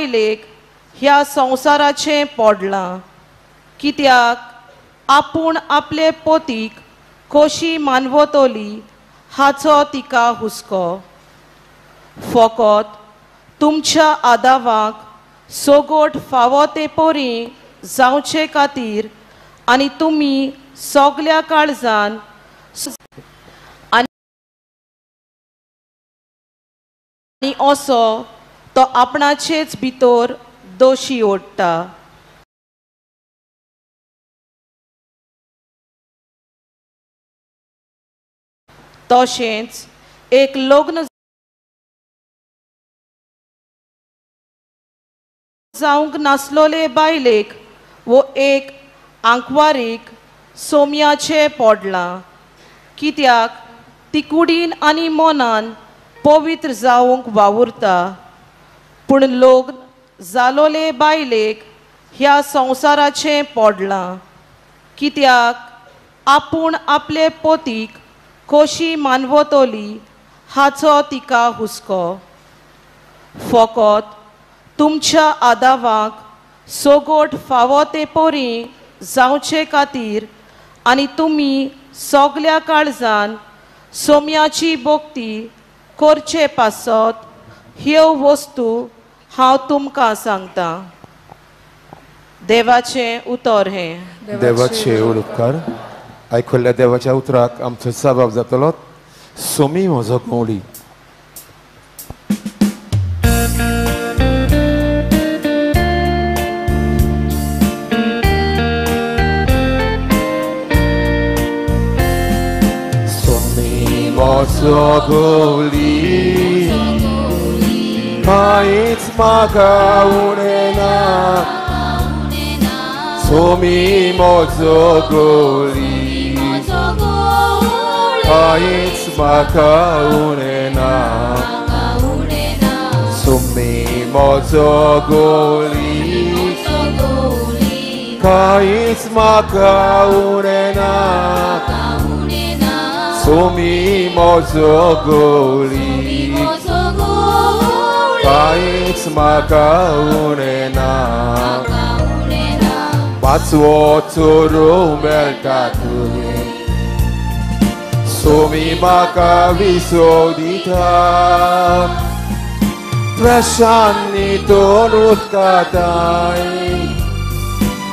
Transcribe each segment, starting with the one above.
बायलेक ह्या संवसाराचें पडलां, कित्याक आपूण आपले पोतीक कशी मानवतली हाचो तिका हुस्को. फकत तुमच्या आदावाक सोगोट फावो ते परी जावचे खातीर आनी तुमी सगल्या काळजान आनी असो तो आपणाचेच भितर दोशी ओडटा. तशेंच एक लग्न जावंक नासलोले बायलेक वो एक आंकवारीक सोम्याचें पडलां, कित्याक ती कुडीन आनी मनान पवित्र जावंक वावुरता. पूण लग्न जालोले बायलेक ह्या संवसाराचें पडलां, कित्याक आपूण आपले पोतीक कशी मानवतली हाचो तिका हुस्को. फकत तुमच्या आदावाक सोगोट फावो ते परी जावचे खातीर आनी तुमी सगल्या काळजान सोम्याची भक्ती करचे पासत ह्यो वस्तू हांव तुमकां सांगतां. देवाचें उतर हें. देवाचे उपकार. आयकुल्ल्या देवाच्या उतराक आमचो सबाब जातलो. सोमी म्हजो गवळी. सोमी म्हजो गवळी कांयच म्हाका उणें ना, सोमी म्हजो गवळी कांयच म्हाका उणें ना, सोमी म्हजो गवळी कांयच म्हाका उणें ना, सोमी म्हजो गवळी कांयच म्हाका उणें ना. पांचवो चोरो मेळटा तुवें, सोमी म्हाका विसव दिता, प्रशान्नी दोन उदकाताय,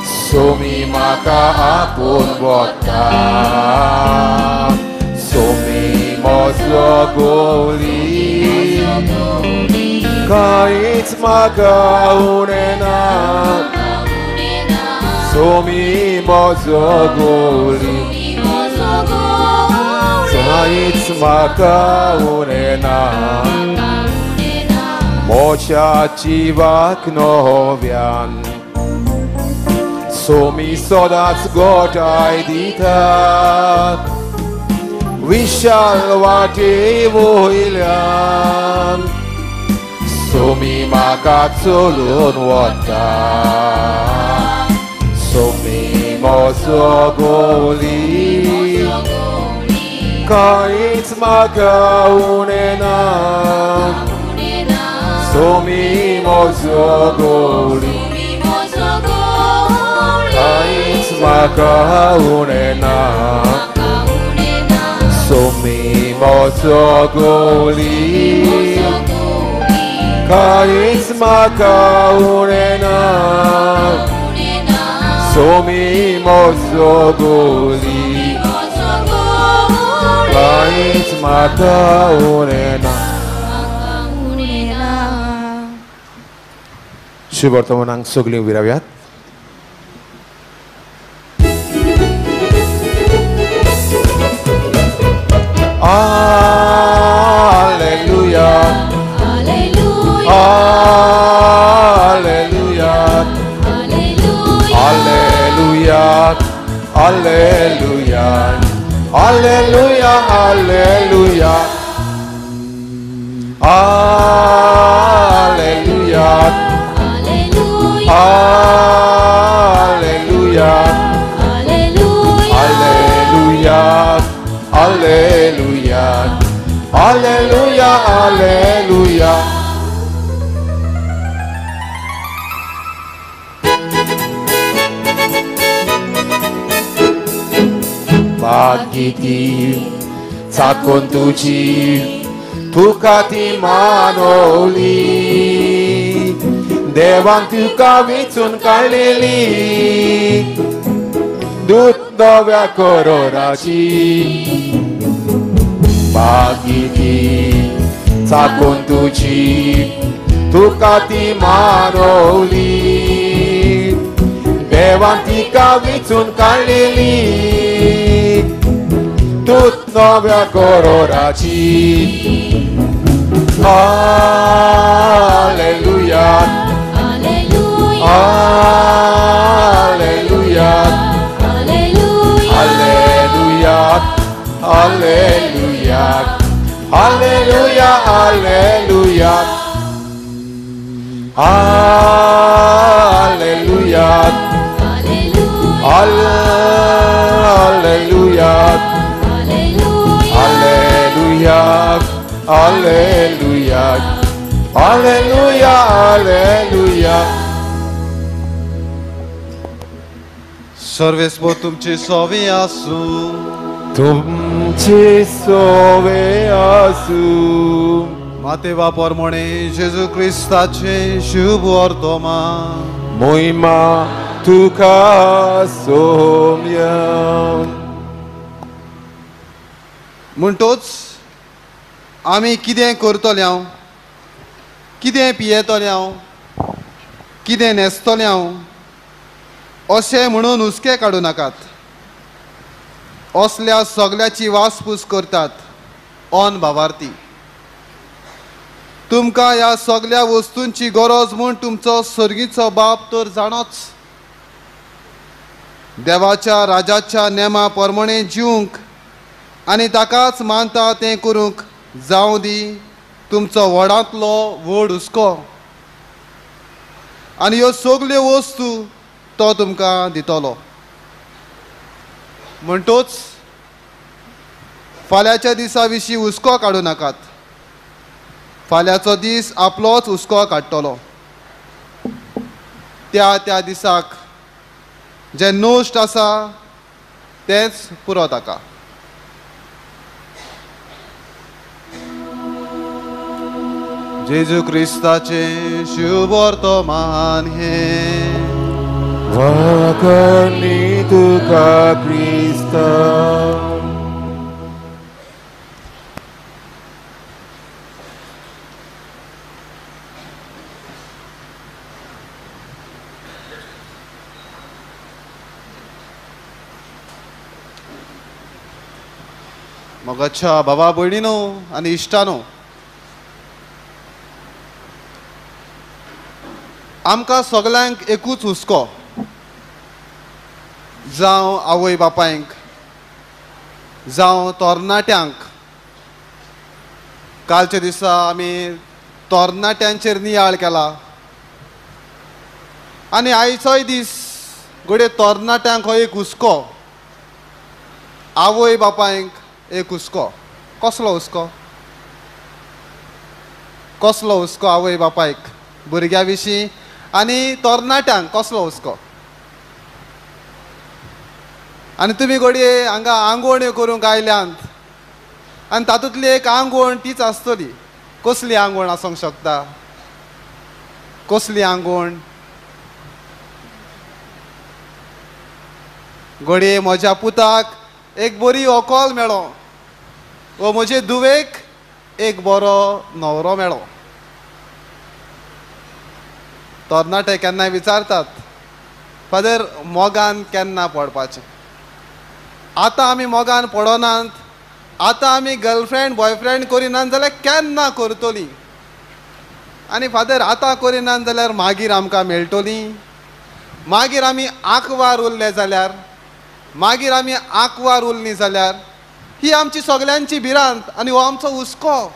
सोमी म्हाका आपोवन वता. सोमी म्हजो गवळी कांयच म्हाका उणें ना, सोमी म्हजो गवळी कांयच म्हाका उणें ना. म्हज्या जिवाक नव्यान सोमी सदांच गोठाय दिता, विशाल वाटे वयल्यान सोमी म्हाका चलून वता. सोमी म्हजो गवळी कांयच म्हाका उणें ना, सोमी म्हजो गवळी कांयच म्हाका उणें ना, सोमी म्हजो गवळी कांयच म्हाका उणें ना, सोमी म्हजो गवळी कांयच म्हाका उणें ना. शुभवर्तमानांक सगळीं विराव्यात. Alleluia, Alleluia, Alleluia, Alleluia, Alleluia, Alleluia, Alleluia, Alleluia, Alleluia, Alleluia, Alleluia, Alleluia. भाग्य ती चाकून तुजी तुका ती मानवली देवान तुका विचून काडलेली दूत नव्या करोराची भाग्य ती चाकून तुजी तुका ती मानवली देवान तिका विचून काडलेली तूं नव्या करोराची. Alleluia, alleluia, alleluia, alleluia, alleluia, alleluia, alleluia, alleluia, alleluia, alleluia, alleluia, alleluia. सर्वेस्पो तुमची सोवे आसूं, तुमची सोवे आसूं. मातेवा परमणे जेजू क्रिस्ताचे शुभ वर्तमान. मोहिमा तुका सोम्या. म्हणटोच आमी कितें करतले हांव, कितें पियेतले हांव, कितें न्हेसतले हांव अशें म्हणून हुस्के काडूं नाकात. असल्या सगळ्याची वासपूस करतात ऑन भावार्थी. तुमकां ह्या सगळ्या वस्तूंची गरज म्हूण तुमचो सर्गीचो बाप तर जाणोच. देवाच्या राजाच्या नेमा प्रमाणे जिवंक आनी ताकाच मानता तें करूंक जावं दी तुमचो व्हडांतलो व्हड हुस्को. आनी ह्यो सगल्यो वस्तू तो तुमकां दितलो. म्हणटोच फाल्यांच्या दिसा विशीं हुस्को काडूं नाकात. फाल्यांचो दीस आपलोच हुस्को काडटलो. त्या त्या दिसाक जें नश्ट आसा तेंच पुरो ताका. जेजू क्रिस्ताचें शुभ वर्तमान हें. वाकणी तुका क्रिस्ता. मगाच्या बाबा भयणीनो आनी इश्टानो, आमकां सगल्यांक एकूच हुस्को, जावं आवय बापायंक, जावं तरणाट्यांक. कालच्या दिसा आमी तरणाट्यांचेर नियाळ केला आनी आयचोय दीस घडये तरणाट्यांक हो एक हुस्को, आवय बापायंक एक हुस्को. कसलो हुस्को? कसलो हुस्को आवय बापायक भुरग्यां विशीं आनी तरणाट्यांक कसलो हुस्को? आनी तुमी घडये हांगा आंगवण्यो करूंक आयल्यांत आनी तातूंतली एक आंगवण तीच आसतली. कसली आंगवण आसूंक शकता? कसली आंगवण? घडये म्हज्या पुताक एक बरी व्हंकल मेळो वो म्हजे धुवेक एक बरो न्हवरो मेळो. तरणाटे केन्नाय विचारतात, फादर मोगान केन्ना पडपाचें? आतां आमी मोगान पडनात, आतां आमी गर्लफ्रेंड बॉयफ्रेंड करिनात जाल्यार केन्ना करतली? आनी फादर आतां करिनात जाल्यार मागीर आमकां मेळटली? मागीर आमी आंकवार उरले जाल्यार, मागीर आमी आंकवार उरली जाल्यार? ही आमची सगल्यांची भिरांत आनी हो आमचो हुस्को.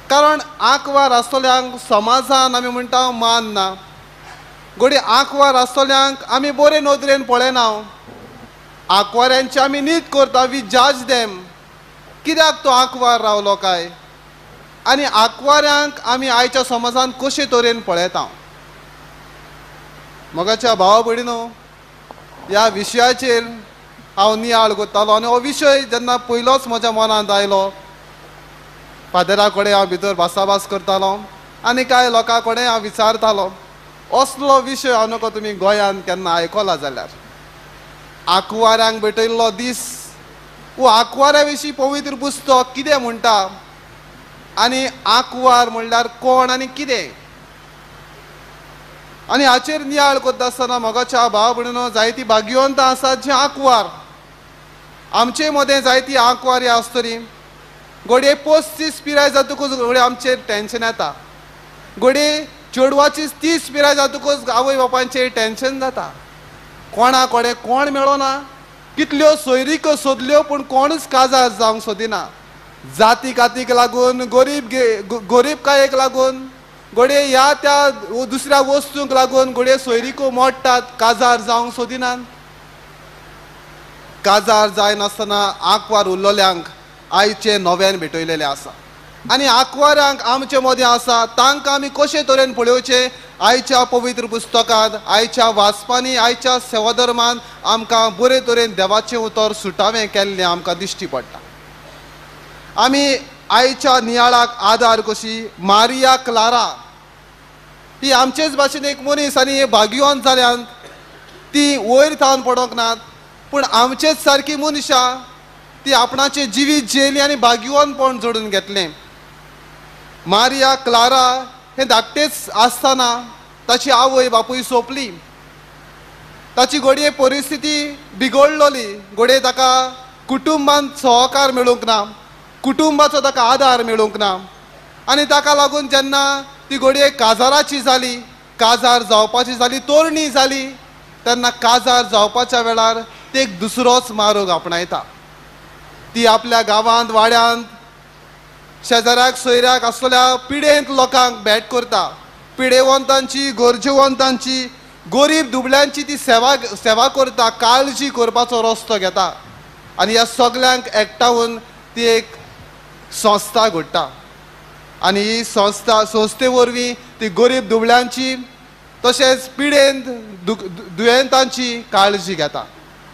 कारण आंकवार आसतल्यांक समाजान आमी म्हणटा मान ना. घडये आंकवार आसतल्यांक आमी बरे नदरेन पळयना, आंकवाऱ्यांची आमी नीत करता, we जज देम. कित्याक तो आंकवार रावलो काय? आनी आंकवाऱ्यांक आमी आयच्या समाजान कशे तरेन पळयता? मगाच्या भावा भयणीनो, ह्या विशयाचेर हांव नियाळ करतालो आनी हो विशय जेन्ना पयलोच म्हज्या मनांत आयलो, फादरा कडेन हांव भितर भासाभास करतालो आनी कांय लोकां कडेन हांव विचारतालो, असलो विशय हांव नको तुमी गोंयांत केन्ना आयकला जाल्यार. आंकवारांक भेटयल्लो दीस, वो आंकवारा विशीं पवित्र पुस्तक कितें म्हणटा आनी आंकवार म्हणल्यार कोण आनी कितें, आनी हाचेर नियाळ करता आसतना मोगाच्या भाव भयणीनो जायती भाग्यवंतां आसात जी आंकवार. आमचे मदें जायती आंकवारी आसतली. घडये 35 पिराय जातकूच घडये आमचेर टेंशन येता, घडये चेडवाची 30 पिराय जातकूच आवय बापायचेर टेंशन जाता, कोणा कडेन कोण मेळना, कितल्यो सोयरीको सोदल्यो पूण कोणूच काजार जावंक सोदिना. जाती कातीक लागून, गरीबकायेक लागून, घडये ह्या त्या दुसऱ्या वस्तूंक लागून घडये सोयरीको मोडटात, काजार जावंक सोदिनात. काजार जायनासतना आंकवार उरलेल्यांक आयचे नव्यान भेटयलेलें आसा आनी आंकवारांक आमचे मदें आसा तांकां आमी कशे तरेन पळोवचें आयच्या पवित्र पुस्तकांत, आयच्या वाचपांनी, आयच्या सेवाधर्मान आमकां बरे तरेन देवाचें उतर सुटावें केल्लें आमकां दिश्टी पडटा. आमी आयच्या नियाळाक आदार कशी मारिया क्लारा ही आमचेच भाशेन एक मनीस आनी हे भाग्यवान जाल्यान ती वयर थावन पडोंक नात, पूण आमचेच सारकी मनशां ती आपणाचें जिवीत जियेली आनी भाग्यवानपण जोडून घेतलें. मारिया क्लारा हें धाकटेच आसतना ताची आवय बापूय सोंपली, ताची घडये परिस्थिती बिगडलोली, घडये ताका कुटुंबांत सहकार मेळूंक ना, कुटुंबाचो ताका आदार मेळूंक ना आनी ताका लागून जेन्ना ती घडये काजाराची जाली, काजार जावपाची जाली, तरणी जाली, तेन्ना काजार जावपाच्या वेळार ती एक दुसरोच मार्ग आपणायता. ती आपल्या गांवांत, वाड्यांत, शेजाऱ्याक, सोयऱ्याक आसलेल्या पिडेंत लोकांक भेट करता, पिडेवंतांची, गरजेवंतांची, गरीब दुबळ्यांची ती सेवा करता, काळजी करपाचो रस्तो घेता आनी ह्या सगल्यांक एकठावन ती एक संस्था घडटा आनी ही संस्थे वरवीं ती गरीब दुबळ्यांची तशेंच पिडेंत दुयेंतांची काळजी घेता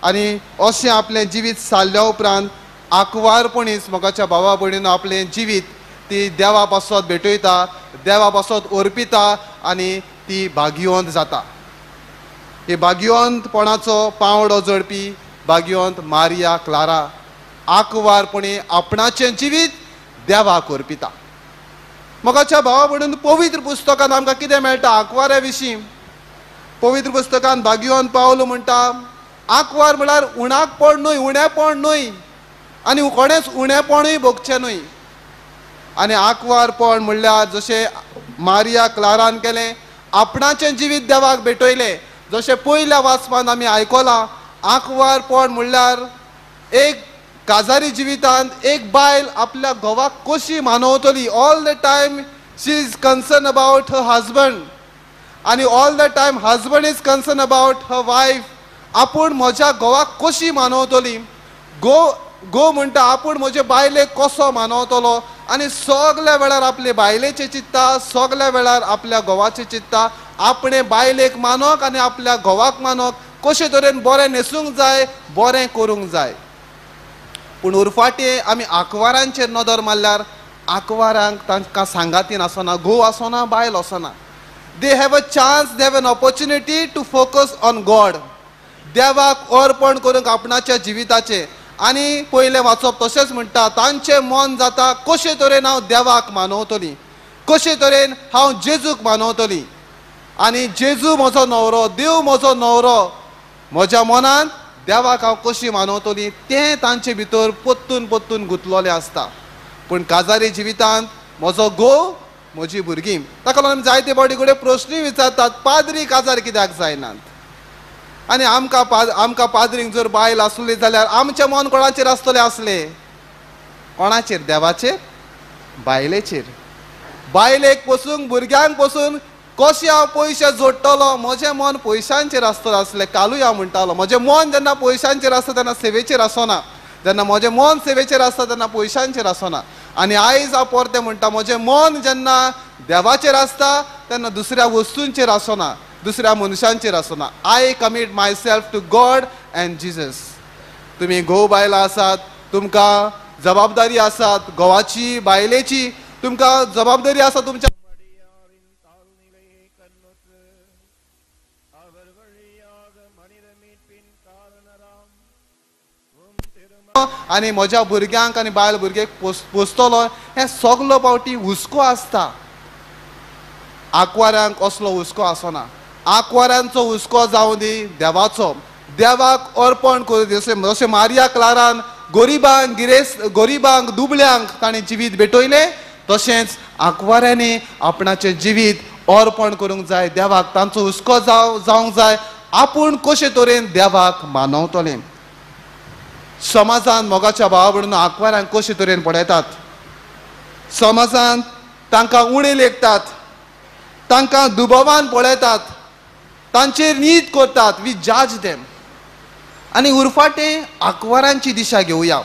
आनी अशें आपलें जिवीत सारल्या उपरांत आंकवारपणीच मोगाच्या भावा भयणीन आपलें जिवीत ती देवा पासत भेटयता, देवा पासत अर्पिता आनी ती भाग्यवंत जाता. ही भाग्यवंतपणाचो पांवडो जोडपी भाग्यवंत मारिया क्लारा आंकवारपणी आपणाचें जिवीत देवाक अर्पिता. मोगाच्या भावा भयणीन पवित्र पुस्तकान आमकां कितें मेळटा आंकवारा विशीं? पवित्र पुस्तकान भाग्यवंत पावल म्हणटा आंकवार म्हळ्यार उणाकपण न्हय, उणेपण न्हय आनी कोणेच उणेपणूय भोगचें न्हय. आनी आंकवारपण म्हणल्यार जशें मारिया क्लारान केलें, आपणाचें जिवीत देवाक भेटयलें, जशें पयल्या वाचपान आमी आयकलां, आंकवारपण म्हणल्यार एक काजारी जिवितांत एक बायल आपल्या घोवाक कशी मानवतली. All the time she is concern about her husband आनी all the time husband is concern about her wife. आपूण म्हज्या घोवाक कशी मानवतली, घोव म्हणटा आपूण म्हजे बायलेक कसो मानवतलो आनी सगल्या वेळार आपले बायलेचे चित्ता, सगल्या वेळार आपल्या घोवाचे चित्ता, आपणे बायलेक मानोक आनी आपल्या घोवाक मानोक कशे तरेन बरें न्हेसूंक जाय, बरें करूंक जाय. पूण उरफाटें आमी आंकवारांचेर नदर मारल्यार आंकवारांक तांकां सांगातीन आसना, घोव आसना, बायल आसना. They have a chance, they have an opportunity to focus on God, देवाक अर्पण करूंक आपणाच्या जिविताचें. आनी पयलें वाचप तशेंच म्हणटा तांचें मन जाता कशे तरेन हांव देवाक मानवतली, कशे तरेन हांव जेजूक मानवतली आनी जेजू म्हजो न्हवरो, देव म्हजो न्हवरो, म्हज्या मनांत देवाक हांव कशी मानवतली तें तांचे भितर पोत्तून पोत्तून गुंतलेलें आसता. पूण काजारी जिवितांत म्हजो घोव, म्हजी भुरगीं, ताका लागून जायते फावटी कडेन प्रश्नूय विचारतात पाद्री काजार कित्याक जायनात आनी आमकां पाद्रींक जर बायल आसली जाल्यार आमचें मन कोणाचेर आसतलें आसलें? कोणाचेर? देवाचेर, बायलेचेर. बायलेक पसून, भुरग्यांक पसून कशें हांव पयशे जोडटलो, म्हजें मन पयशांचेर आसतलें आसलें. कालूय हांव म्हणटालो म्हजें मन जेन्ना पयशांचेर आसता तेन्ना सेवेचेर आसना, जेन्ना म्हजें मन सेवेचेर आसता तेन्ना पयशांचेर आसना. आनी आयज हांव परतें म्हणटा म्हजें मन जेन्ना देवाचेर आसता तेन्ना दुसऱ्या वस्तूंचेर आसना, दुसऱ्या मनशांचेर आसना. I commit myself to God and Jesus. तुमी घोव बायलां आसात, तुमकां जबाबदारी आसात, घोवाची बायलेची तुमकां जबाबदारी आसा तुमच्या. आनी म्हज्या भुरग्यांक आनी बायल भुरग्यांक पोसतलो हें सगलो पावटी हुस्को आसता. आंकवारांक असलो हुस्को आसना. आंकवारांचो हुस्को जावं दी देवाचो, देवाक अर्पण करूं दी. जशें मारिया क्लारान गरिबांक गिरेस्त गरिबांक दुबळ्यांक ताणें जिवीत भेटयलें, तशेंच आंकवारांनी आपणाचें जिवीत अर्पण करूंक जाय देवाक. तांचो हुस्को जावंक जाय आपूण कशे तरेन देवाक मानवतलें. समाजान मोगाच्या भावा भयणीनो आंकवारांक कशे तरेन पळयतात, समाजान तांकां उणें लेखतात, तांकां दुबावान पळयतात, तांचेर नीत करतात. We जज देम. आनी उरफाटें आंकवारांची दिशा घेवया.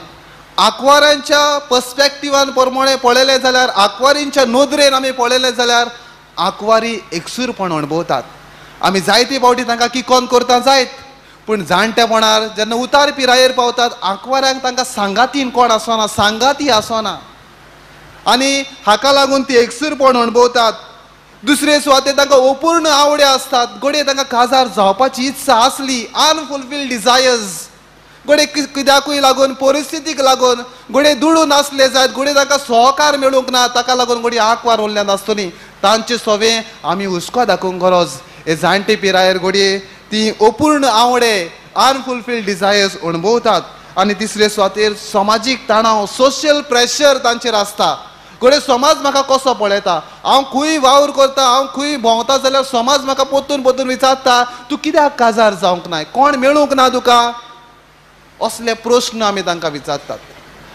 आंकवारांच्या पर्सपेक्टिवान प्रमाणे पळयलें जाल्यार, आंकवारींच्या नदरेन आमी पळयलें जाल्यार आंकवारी एकसूरपण अणभवतात. आमी जायते फावटी तांकां किकोन करता जायत, पूण जाणटेपणार जेन्ना उतार पिरायेर पावतात आंकवारांक तांकां सांगातीन कोण आसना, सांगाती आसना आनी हाका लागून ती एकसूरपण अणभवतात. दुसरे सुवातेर तांकां अपूर्ण आवडे आसतात. घडये तांकां काजार जावपाची इत्सा आसली, अनफुलफिल्ड डिजायर्स, घडये कित्याकूय लागून, परिस्थितीक लागून, घडये दुडू नासले जायत, घडये तांकां सहकार मेळूंक ना, ताका लागून घडये आंकवार उरल्या नासतली. तांचे सवे आमी हुस्को दाखोवंक गरज. हे जाणटे पिरायेर घडये ती अपूर्ण आवडे, अनफुलफिल्ड डिजायर्स अणभवतात. आनी तिसरे सुवातेर समाजीक तणाव, सोशल प्रेशर तांचेर आसता. घडये समाज म्हाका कसो पळयता, हांव खंय वावर करता, हांव खंय भोंवता जाल्यार समाज म्हाका परतून परतून विचारता, तूं कित्याक काजार जावंक ना, कोण मेळूंक ना तुका, असले प्रश्न आमी तांकां विचारतात.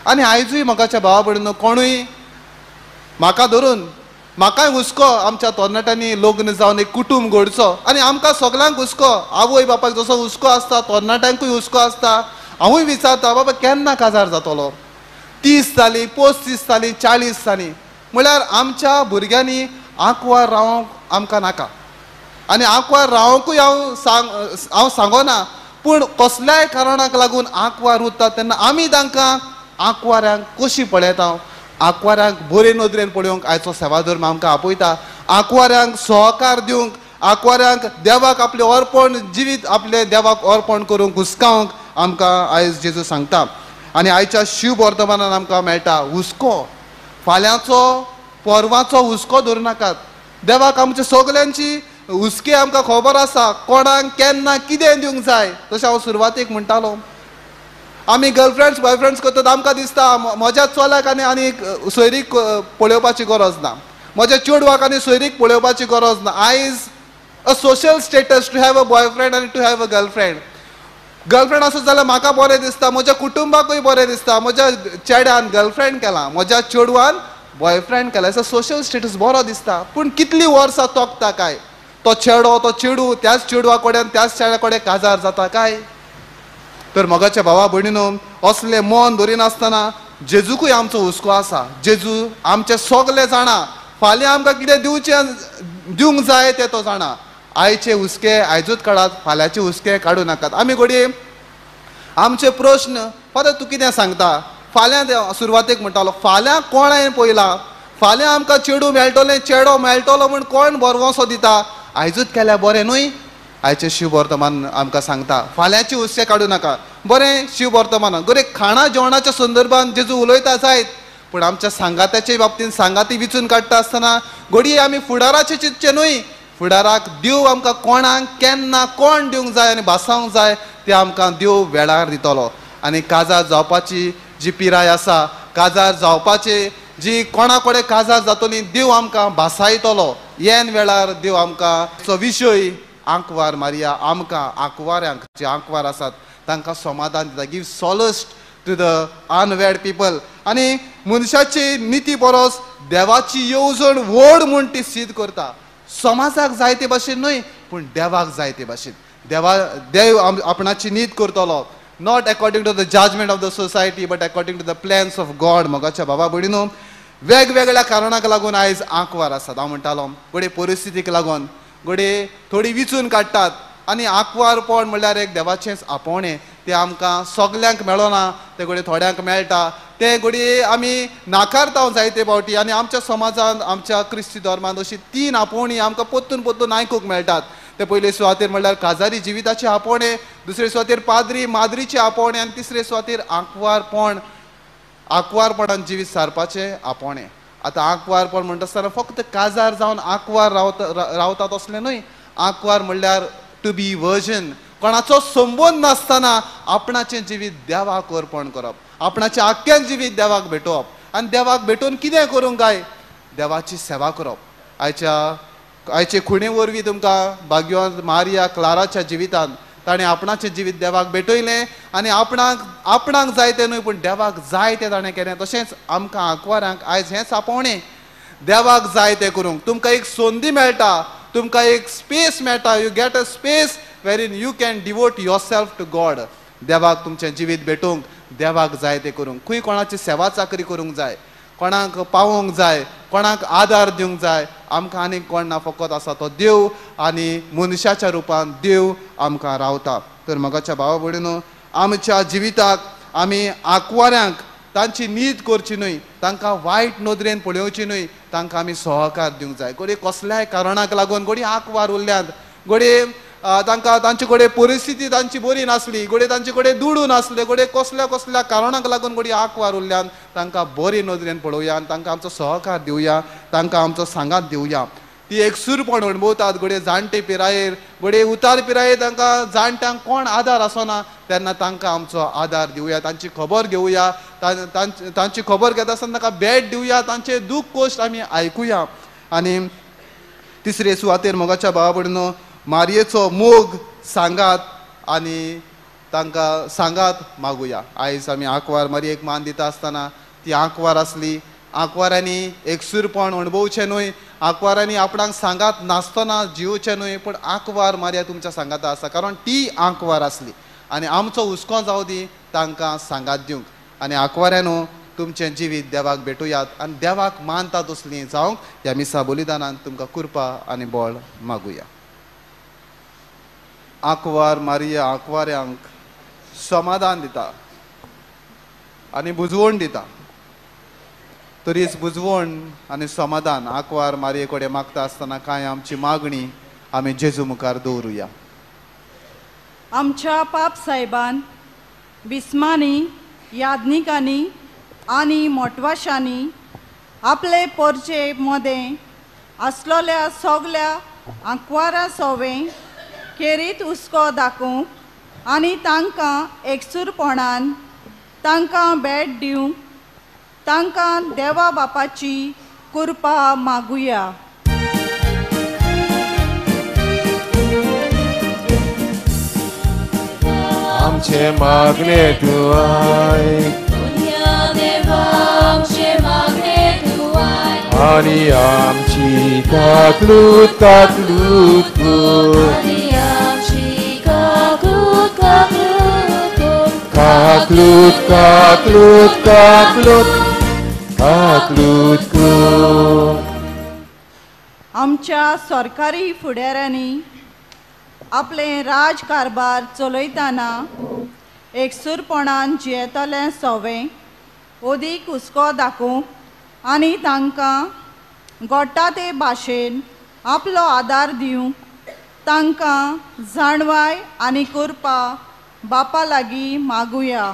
आनी आयजूय मोगाच्या भावा भयणीनो कोणूय म्हाका धरून म्हाकाय हुस्को आमच्या तरणाट्यांनी लग्न जावन एक कुटूंब घडचो. आनी आमकां सगल्यांक हुस्को, आवय बापायक जसो हुस्को आसता तरणाट्यांकूय हुस्को आसता. हांवूय विचारता, बाबा केन्ना काजार जातलो, 30 जालीं, 35 जालीं, 40 जालीं, म्हळ्यार आमच्या भुरग्यांनी आंकवार रावंक आमकां नाका. आनी आंकवार रावंकूय हांव सांगना, पूण कसल्याय कारणाक लागून आंकवार उरता तेन्ना आमी तांकां आंकवारांक कशी पळयता, आंकवारांक बरे नदरेन पळोवंक आयचो सेवाधर्म आमकां आपयता. आंकवारांक सहकार दिवंक, आंकवारांक देवाक आपलें अर्पण जिवीत आपलें देवाक अर्पण करूंक हुस्कावंक आमकां आयज जेजू सांगता. आनी आयच्या शिव वर्तमानान आमकां मेळटा हुस्को, फाल्यांचो परवाचो हुस्को धरूं नाकात. देवाक आमचे सगल्यांची हुस्के आमकां खबर आसा, कोणाक केन्ना कितें दिवंक जाय. तशें हांव सुरवातेक म्हणटालो, आमी गर्लफ्रेंड्स बॉयफ्रेंड्स करतात, आमकां दिसता म्हज्या चल्याक आनी आनी सोयरीक पळोवपाची गरज ना, म्हज्या चेडवाक आनी सोयरीक पळोवपाची गरज ना. आयज a social status to have a boyfriend आनी to have a girlfriend. Girlfriend आसत जाल्यार म्हाका बरें दिसता, म्हज्या कुटुंबाकूय बरें दिसता, म्हज्या चेड्यान गर्लफ्रेंड केलां, म्हज्या चेडवान बॉयफ्रेंड केला, असो सोशल स्टेटस बरो दिसता. पूण कितलीं वर्सां तोखता काय तो चेडो, तो चेडू त्याच चेडवा कडेन त्याच चेड्या कडेन काजार जाता काय? तर मोगाच्या भावा भयणीनो असलें मन धरिनासतना जेजूकूय आमचो हुस्को आसा. जेजू आमचे सगले जाणा, फाल्यां आमकां कितें दिवचें दिवंक जाय तें तो जाणा. आयचे हुस्के आयजूच काडात, फाल्यांचे हुस्के काडूं नाकात. आमी घडये आमचे प्रश्न, फादर तूं कितें सांगता, फाल्यां सुरवातेक म्हणटालो, फाल्यां कोण हांवें पळयलां, फाल्यां आमकां चेडूं मेळटलें, चेडो मेळटलो म्हूण कोण भरवंसो दिता, आयजूच केल्यार बरें न्हय? आयचें शिव वर्तमान आमकां सांगता फाल्यांची हुस्के काडूं नाका. बरें शिव वर्तमान बरें खाणा जेवणाच्या संदर्भान जेजू उलयता जायत, पूण आमच्या सांगात्याचे बाबतीन सांगाती विचून काडटा आसतना घडये आमी फुडाराचें चिंतचें न्हय, फुडाराक देव आमकां कोणाक केन्ना कोण दिवंक जाय आनी भासावंक जाय तें आमकां देव वेळार दितलो. आनी काजार जावपाची जी पिराय आसा, काजार जावपाची जी कोणा कडेन काजार जातली, देव आमकां भासायतलो. येन वेळार देव आमकां चो विशय आंकवार मारिया आमकां आंकवाऱ्यांक जे आंकवार आसात तांकां समाधान दिता. Give solace to the unwed people. आनी मनशाची निती परस देवाची येवजण व्हड म्हूण ती सिद्ध करता. समाजाक जाय ते भाशेन न्हय, पूण देवाक जाय ते भाशेन. देव आपणाची नीत करतलो, not according to the judgement of the society but according to the plans of God. मोगाच्या बाबा भयणीनो वेगवेगळ्या कारणाक लागून आयज आंकवार आसात. हांव म्हणटालो घडये परिस्थितीक लागून, घडये थोडी विचून काडटात. आनी आंकवारपण म्हणल्यार एक देवाचेंच आपोवणें. तें आमकां सगल्यांक मेळना, तें घडये थोड्यांक मेळटा, तें घडये आमी नाकारता जायते फावटी. आनी आमच्या समाजांत आमच्या क्रिस्ती धर्मांत अशी 3 आपोवणी आमकां परतून परतून आयकूंक मेळटात. ते पयले सुवातेर म्हणल्यार काजारी जिविताचे आपोवणे, दुसरे सुवातेर पाद्री माद्रीचे आपोवणे आनी तिसरे सुवातेर आंकवारपण, आंकवारपणान जिवीत सारपाचें आपोवणें. आतां आंकवारपण म्हणटा आसतना फक्त काजार जावन आंकवार रावतात असलें न्हय. आंकवार म्हणल्यार टू बी वर्जन, कोणाचो संबंद नासतना आपणाचें जिवीत देवाक अर्पण करप, आपणाचें आख्खें जिवीत देवाक भेटोवप आनी देवाक भेटोवन कितें करूंक काय, देवाची सेवा करप. आयचे खुणे वरवीं तुमकां भाग्यवंत मारिया क्लाराच्या जिवितांत ताणें आपणाचें जिवीत देवाक भेटयलें आनी आपणाक जाय तें न्हय पूण देवाक जाय तें ताणें केलें. तशेंच आमकां आंकवारांक आयज हेंच आपोवणें, देवाक जाय तें करूंक. तुमकां एक संदी मेळटा, तुमकां एक स्पेस मेळटा, you get a space wherein you can devote yourself to God. देवाक तुमचें जिवीत भेटोवंक, देवाक जाय तें करूंक, खंय कोणाची सेवा चाकरी करूंक जाय, कोणाक पावोवंक जाय, कोणाक आदार दिवंक जाय, आमकां आनीक कोण ना, फकत आसा तो देव आनी मनशाच्या रुपान देव आमकां रावता. तर म्हज्या भावा भयणीनो, आमच्या जिविताक आमी आंकवाऱ्यांक तांची नीत करची न्हय, तांकां वायट नदरेन पळोवची न्हय, तांकां आमी सहकार दिवंक जाय. घडये कसल्याय कारणाक लागून घडये आंकवार उरल्यात, घडये तांकां तांचे कडेन परिस्थिती तांची बरी नासली, घडये तांचे कडेन दुडू नासले, घडये कसल्या कसल्या कारणाक लागून घडये आंकवार उरल्यान, तांकां बरी नदरेन पळोवया आनी तांकां आमचो सहकार दिवया, तांकां आमचो सांगात दिवया. ती एकसूरपण अणभवतात घडये जाणटे पिरायेर, घडये उतार पिरायेर तांकां जाणट्यांक कोण आदार आसना, तेन्ना तांकां आमचो आदार दिवया, तांची खबर घेवया, तांची खबर घेता आसतना तांकां भेट दिवया, तांचे दूख कश्ट आमी आयकुया. आनी तिसरे सुवातेर मोगाच्या भावा भयणीनो, मारयेचो मोग सांगात आनी तांकां सांगात मागुया. आयज आमी आंकवार मारयेक मान दिता आसतना ती आंकवार आसली, आंकवारांनी एकसूरपण अणभवचें न्हय, आंकवारांनी आपणाक सांगात नासतना जिवचें न्हय, पूण आंकवार मारया तुमच्या सांगाता आसा, कारण ती आंकवार आसली. आनी आमचो हुस्को जावं दी तांकां सांगात दिवंक. आनी आंकवाऱ्यानो, तुमचें जिवीत देवाक भेटुयात आनी देवाक मानता तसलीं जावंक ह्या मिसा बलिदानान तुमकां कृपा आनी बळ मागुया. आंकवार मारिया आंकवाऱ्यांक समाधान दिता आनी बुजवण दिता, तरीच बुजवण आनी समाधान आंकवार मारये कडेन मागता आसतना कांय आमची मागणी आमी जेजू मुखार दवरुया. आमच्या पाप साहेबान, बिस्मांनी, याज्ञिकांनी आनी मोटवाशांनी आपले पोरचे मदें आसलोल्या सगल्या आंकवारा सोवें खेरीत हुस्को दाखोवंक आनी तांकां एकसूरपणान तांकां भेट दिवंक तांकां देवा बापाची कृपा मागुया. आमचे मागणे तूं आयक, आनी आमची काकलूत काकलूत कर, काकलूत काकलूत काकलूत काकलूत कर. आमच्या सरकारी फुडाऱ्यांनी आपले राजकारभार चलयतना एकसूरपणान जियेतले सोवें अदीक हुस्को दाखोवंक आनी तांकां गोडटा ते भाशेन आपलो आदार दिवंक तांकां जाणवाय आनी कृपा बापा लागीं मागुया.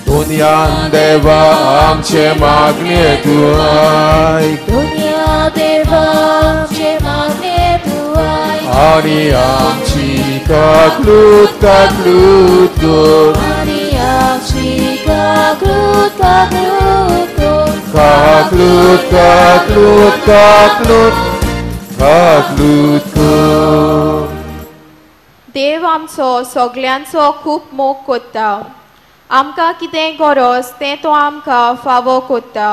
दुनियान देवा आमचे मागणे तूं आयक, दुनिया देवा आमचे मागणे तूं आयक, आनी आमची काकलूत काकलूत कर, आनी आमची काकलूत काकलूत कर, काकलूत काकलूत काकलूत काकलूत कर. देव आमचो सगल्यांचो खूब मोग कोत्ता, आमकां कितें गरज तें तो आमकां फावो कोत्ता.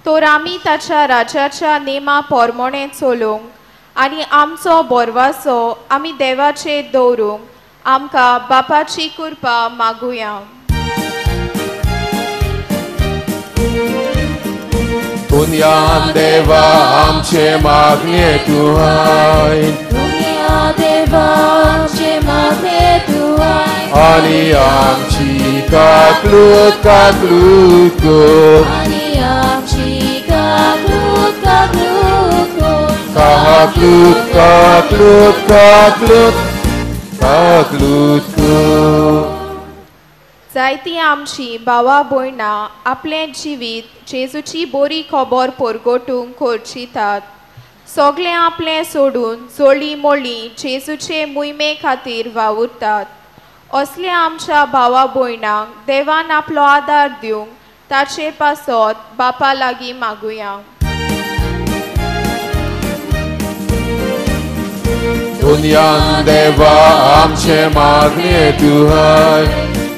तर आमी ताच्या राज्याच्या नेमा पोरमोणे चलोवंक आनी आमचो बोरवासो आमी देवाचेर दवरूंक आमकां बापाची कृपा मागुया. दुनियान देवा आमचे मागणे तूं आयक, दुनिया देवा आमचे मागणें तूं आयक आनी आमची काकलूत काकलूत कर आनी आमची काकलूत काकलूत कर काकलूत काकलूत काकलूत काकलूत कर. जायती आमची भावा भयणां आपलें जिवीत जेजूची बोरी खबर परगटूंक खर्चितात. सगळें आपलें सोडून जोळी मोळी जेजूचे मोहिमे खातीर वावुरतात. असल्या आमच्या भावा भयणांक देवान आपलो आदार दिवंक ताचे पासत बापा लागीं मागुया. दुनियान देवा आमचे मागणें तूं आयक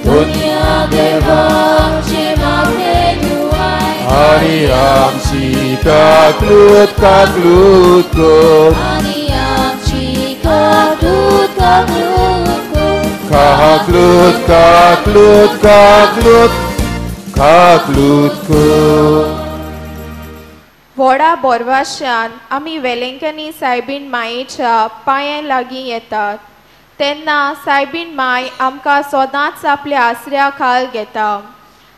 दुनिया देवा आमचे मागणें तूं आयक आनी आमची काकलूत काकलूत कर आनी आमची काकलूत काकलूत कर काकलूत काकलूत काकलूत काकलूत कर. व्हडा बोरवाशान आमी वेलेंकनी सायबीण मायेच्या पांयां लागीं येतात तेन्ना सायबीण माय आमकां सदांच आपल्या आसऱ्या खाल घेता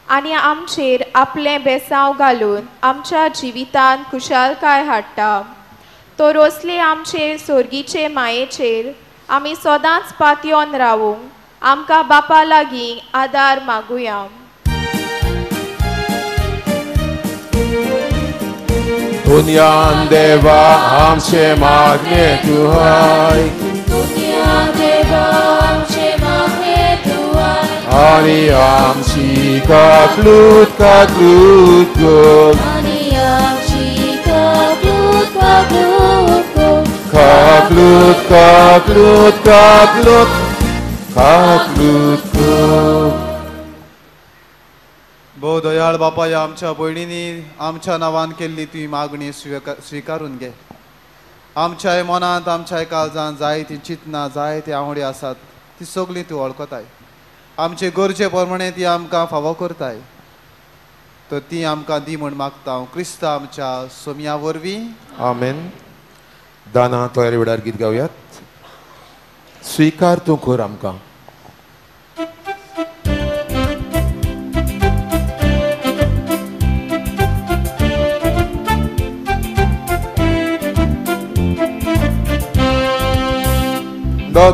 आनी आमचेर आपलें बेसांव घालून आमच्या जिवितांत खुशालकाय हाडटा. तो रोसले आमचेर सोर्गीचे मायेचेर आमी सदांच पातयेवन रावूंक आमकां बापा लागीं आदार मागुया. दुनियान देवा आमचे मागणें तूं आयक दुनिया देवा आमचे मागणें तूं आयक आनी आमची काकलूत काकलूत कर आनी आमची काकलूत काकलूत कर काकलूत काकलूत काकलूत काकलूत कर. भोव दयाळ बापा, ह्या आमच्या भयणींनी आमच्या नांवान केल्ली तुवें मागणी स्विकारून घे. आमच्याय मनांत आमच्याय काळजांत जायतीं चिंतनां जायती आंवडे आसात ती सगळीं तूं वळखताय. आमचे गरजे प्रमाणे ती आमकां फावो करताय तर ती आमकां दी म्हूण मागता हांव क्रिस्त आमच्या सोमया वरवीं. आमेन. दाना तयारी वेळार गीत गावयात. स्विकार तूं कर आमकां.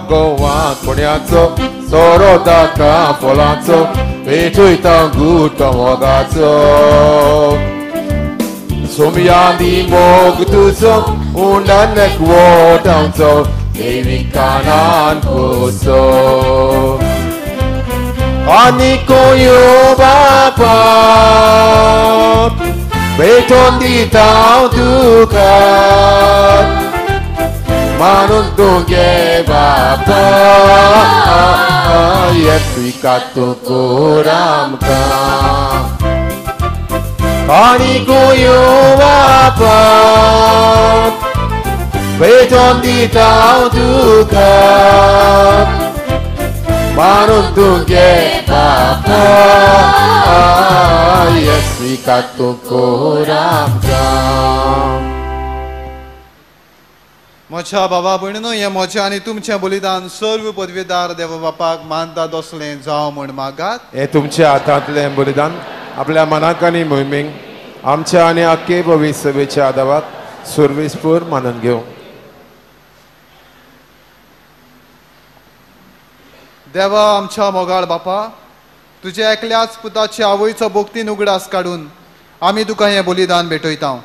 गोवा पुण्याचो सोरो दाका फळाचो पेटयता गुट मोगाचो सोमयादी मोग तुजो उंडान एकवटांचो देवी कानान पोसो आनी कोयो बापा पेटोवन दिता तुका मानून तुगे बापा स्विकार तूं कर आमकां आनी गोयो बापा पेटोवन दिता तुका मानून तुगे बापा स्विकार तूं कर आमकां. म्हज्या बाबा भयणीनो, हें म्हजें आनी तुमचें बलिदान सर्व पदवीदार देव बापाक मानता तसलें जावं म्हूण मागात. हें तुमच्या हातांतलें बलिदान आपल्या मनाक आनी मोहिमेक आमच्या आनी आख्खे भविष्य सभेच्या आदावाक सुर्वेसपूर मानून घेवं. देवा आमच्या मोगाळ बापा, तुज्या एकल्याच पुताची आवयचो भक्तीन उगडास काडून आमी तुका हें बलिदान भेटयता.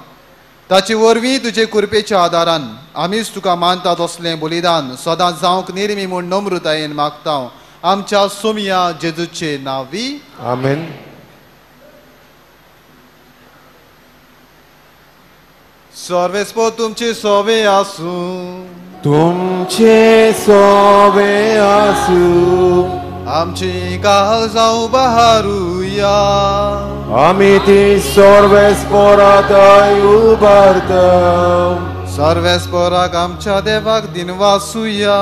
ताचे वरवीं तुजे कृपेच्या आदारान आमीच तुका मानता तसलें बलिदान सदां जावंक निर्मी म्हूण नम्रतायेन मागता आमच्या सोमया जेजूचे नांवी. आमेन. सर्वेस्पोर तुमचे सोवे आसूं. तुमचे सोवे आसूं. आमची काळजां उबारुया. आमी ती सर्वेस्पोराक उबारता. सर्वेस्पोराक आमच्या देवाक दिनवासुया.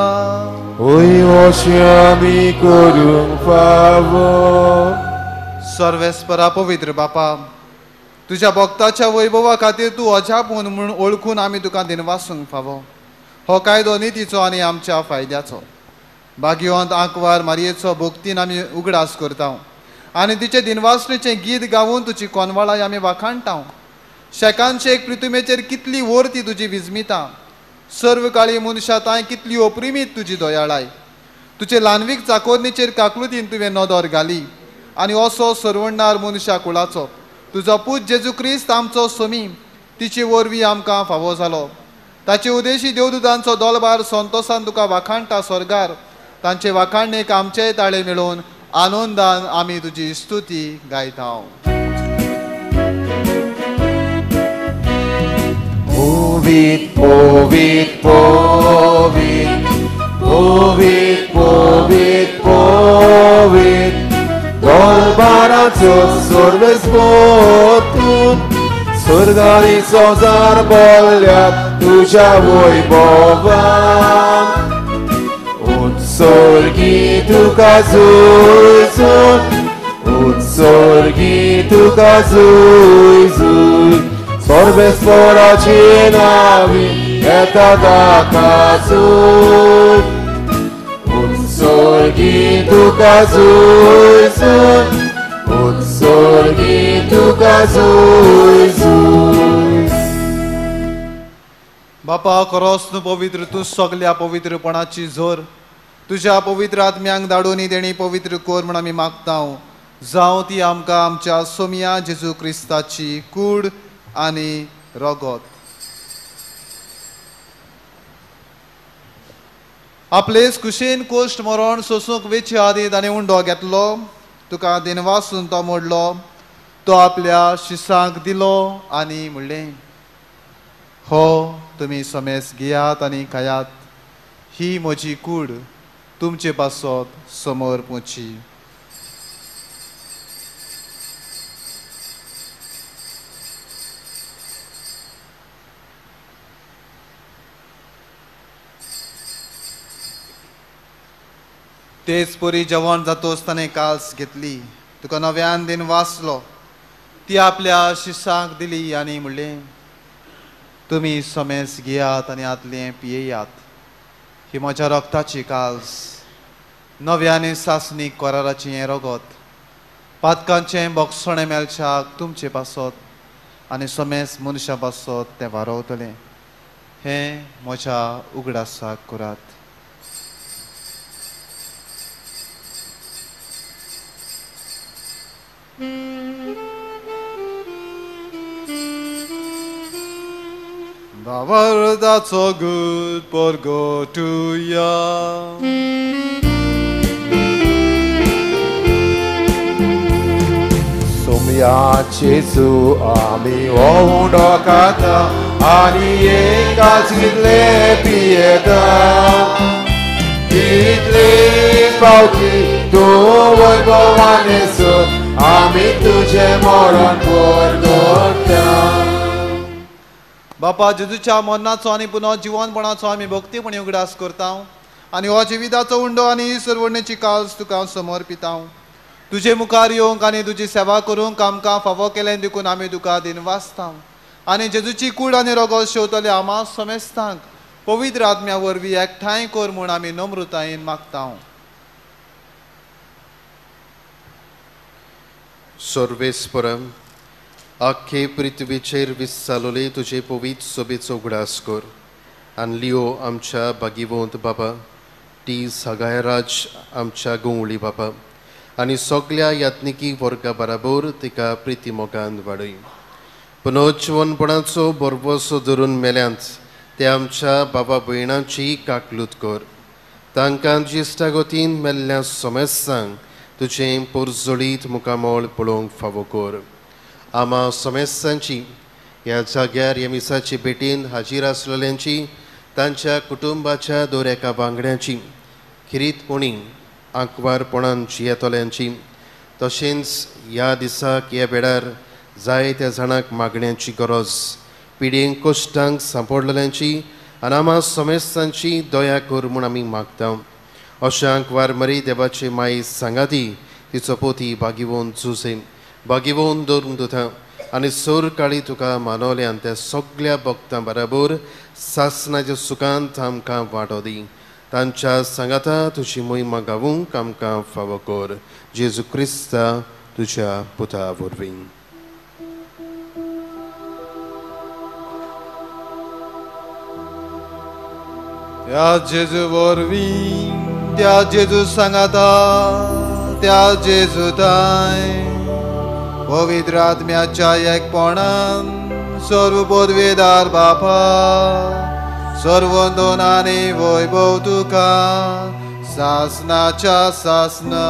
ओय अशें आमी करूंक फावो. सर्वेस्परा पवित्र बापा, तुज्या भक्ताच्या वैभवा खातीर तूं अजाप म्हूण वळखून आमी तुका दिनवासूंक फावो. हो कायदो नितीचो आनी आमच्या फायद्याचो. भाग्यवंत आंकवार मारयेचो भक्तीन आमी उगडास करता आनी तिचे दिनवासणेचें गीत गावून तुजी कोनवाळाय आमी वाखाणटा. शेकानशेक पृथ्वीचेर कितली वर्ती तुजी विजमिता, सर्व काळी मनशां तांय कितली ओप्रिमीत तुजी दयाळाय. तुजे ल्हानवीक चाकोरणीचेर काकलुतीन तुवें नदर घाली आनी असो सरवणणार मनशा कुळाचो तुजो पूत जेजू क्रिस्त आमचो सोमी तिचे वरवीं आमकां फावो जालो. ताचे उदेशी देवदूतांचो दोलबार संतोसान तुका वाखाणटा स्वर्गार. तांचे वाखाणणेक आमचेय ताळे मेळोवन आनंदान आमी तुजी स्तुती गायता. Povit, povit, povit, povit, povit, povit, Dolbaracio sorves votu, स्वर्गानी संवसार बोल्ल्यात तुज्या वैभवान. उत्सर्गी तुका झुजून, उत्सर्गी तुका झुजून, सर्वेस्पराची नावी येता दाकासून. उत्सर्गी तुका झुजून, उत्सर्गी तुका झुजून. बापा खरोच तूं पवित्र, तूं सगल्या पवित्रपणाची जोर. तुज्या पवित्र आत्म्यांक धाडून देणी पवित्र कर म्हूण आमी मागता. जावं ती आमकां आमच्या सोमया जेजू क्रिस्ताची कूड आनी रगत. आपलेच कुशीन कोश्ट मरण सोसूंक वेचे आदी ताणें उंडो घेतलो, तुका दिनवासून तो मोडलो, तो आपल्या शिसांक दिलो आनी म्हणलें, हो तुमी समेस घेयात आनी खायात, ही म्हजी कूड तुमचे पासत समोर पोची. तेच परी जेवण जातोच ताणें काल्स घेतली, तुका नव्यान दिन वाचलो, ती आपल्या शिसांक दिली आनी म्हणलें, तुमी समेस घेयात आनी आतलें पियेयात, ही म्हज्या रगताची काल्स, नव्या आनी सासणी कराराचें हें रगत, पातकांचें बोगसणें मेळच्याक तुमचे पासत आनी समेस मनशां पासत तें वारवतलें. हें म्हज्या उगडासाक करात. That's so good for go to ya. Somya Jesu ami ondo kata ani ekas kitle pieta kitle pauti tu voivovanesu ami tuje moron porgota. बापा जेजूच्या मरणाचो आनी पुनः जिवनपणाचो आमी भक्तीपणी उगडास करता आनी हो जिविताचो उंडो आनी ही सरवणेची काल्स तुका समर्पिता. तुजे मुखार येवंक आनी तुजी सेवा करूंक आमकां फावो केलें देखून आमी तुका दिनवासता आनी जेजूची कूड आनी रगत शेवतले आमा समेस्तांक पवित्र आत्म्या वरवीं एकठांय कर म्हूण आमी नम्रतायेन मागता. सर्वेस्परम आख्खे पृथ्वीचेर विस्सालोले तुजे पवित्र सोबेचो उगडास कर आनी लियो आमच्या भागीवंत बाबा टी सगायराज आमच्या गंवळी बाबा आनी सगल्या यात्निकी वर्गा बराबर तिका प्रिती मोगान वाडय. पुनर्जिवनपणाचो भरवसो धरून मेल्यांत ते आमच्या बाबा भयणांची काकलूत कर, तांकां ज्येश्ठागतीन मेल्ल्या समेस्तांक तुजें पोरजोळीत मुखामळ पळोवंक फावो कर. आमा समेस्तांची ह्या जाग्यार ह्या मिसाचे भेटीन हाजीर आसलेल्यांची, तांच्या कुटुंबाच्या दर एका वांगड्यांची, खिरीतपणी आंकवारपणान जियेतल्यांची, तशेंच ह्या दिसाक ह्या वेळार जायत्या जाणांक मागण्यांची गरज, पिडेंक कश्टांक सांपडलेल्यांची आनी आमा समेस्तांची दया कर म्हूण आमी मागता. अशें आंकवार मरी देवाचे माई सांगाती तिचो पोती भागिवोन जुसे भागिवोन दवरूंक दिता आनी सोरकाळी तुका मानवल्यान त्या सगळ्या भक्तां बराबर सासनाच्या सुखांत आमकां वांटो दी. तांच्या सांगाता तुजी मोहिमा गावूंक आमकां फावो कर, जेजू क्रिस्ता तुज्या पुता वरवीं. त्या जेजू वरवीं, त्या जेजू सांगाता, त्या जेजू ताय पवित्र आत्म्याच्या एकपणान सर्व पदवेदार बापा सर्व दोनांनी वैभव तुका सासनाच्या सासना.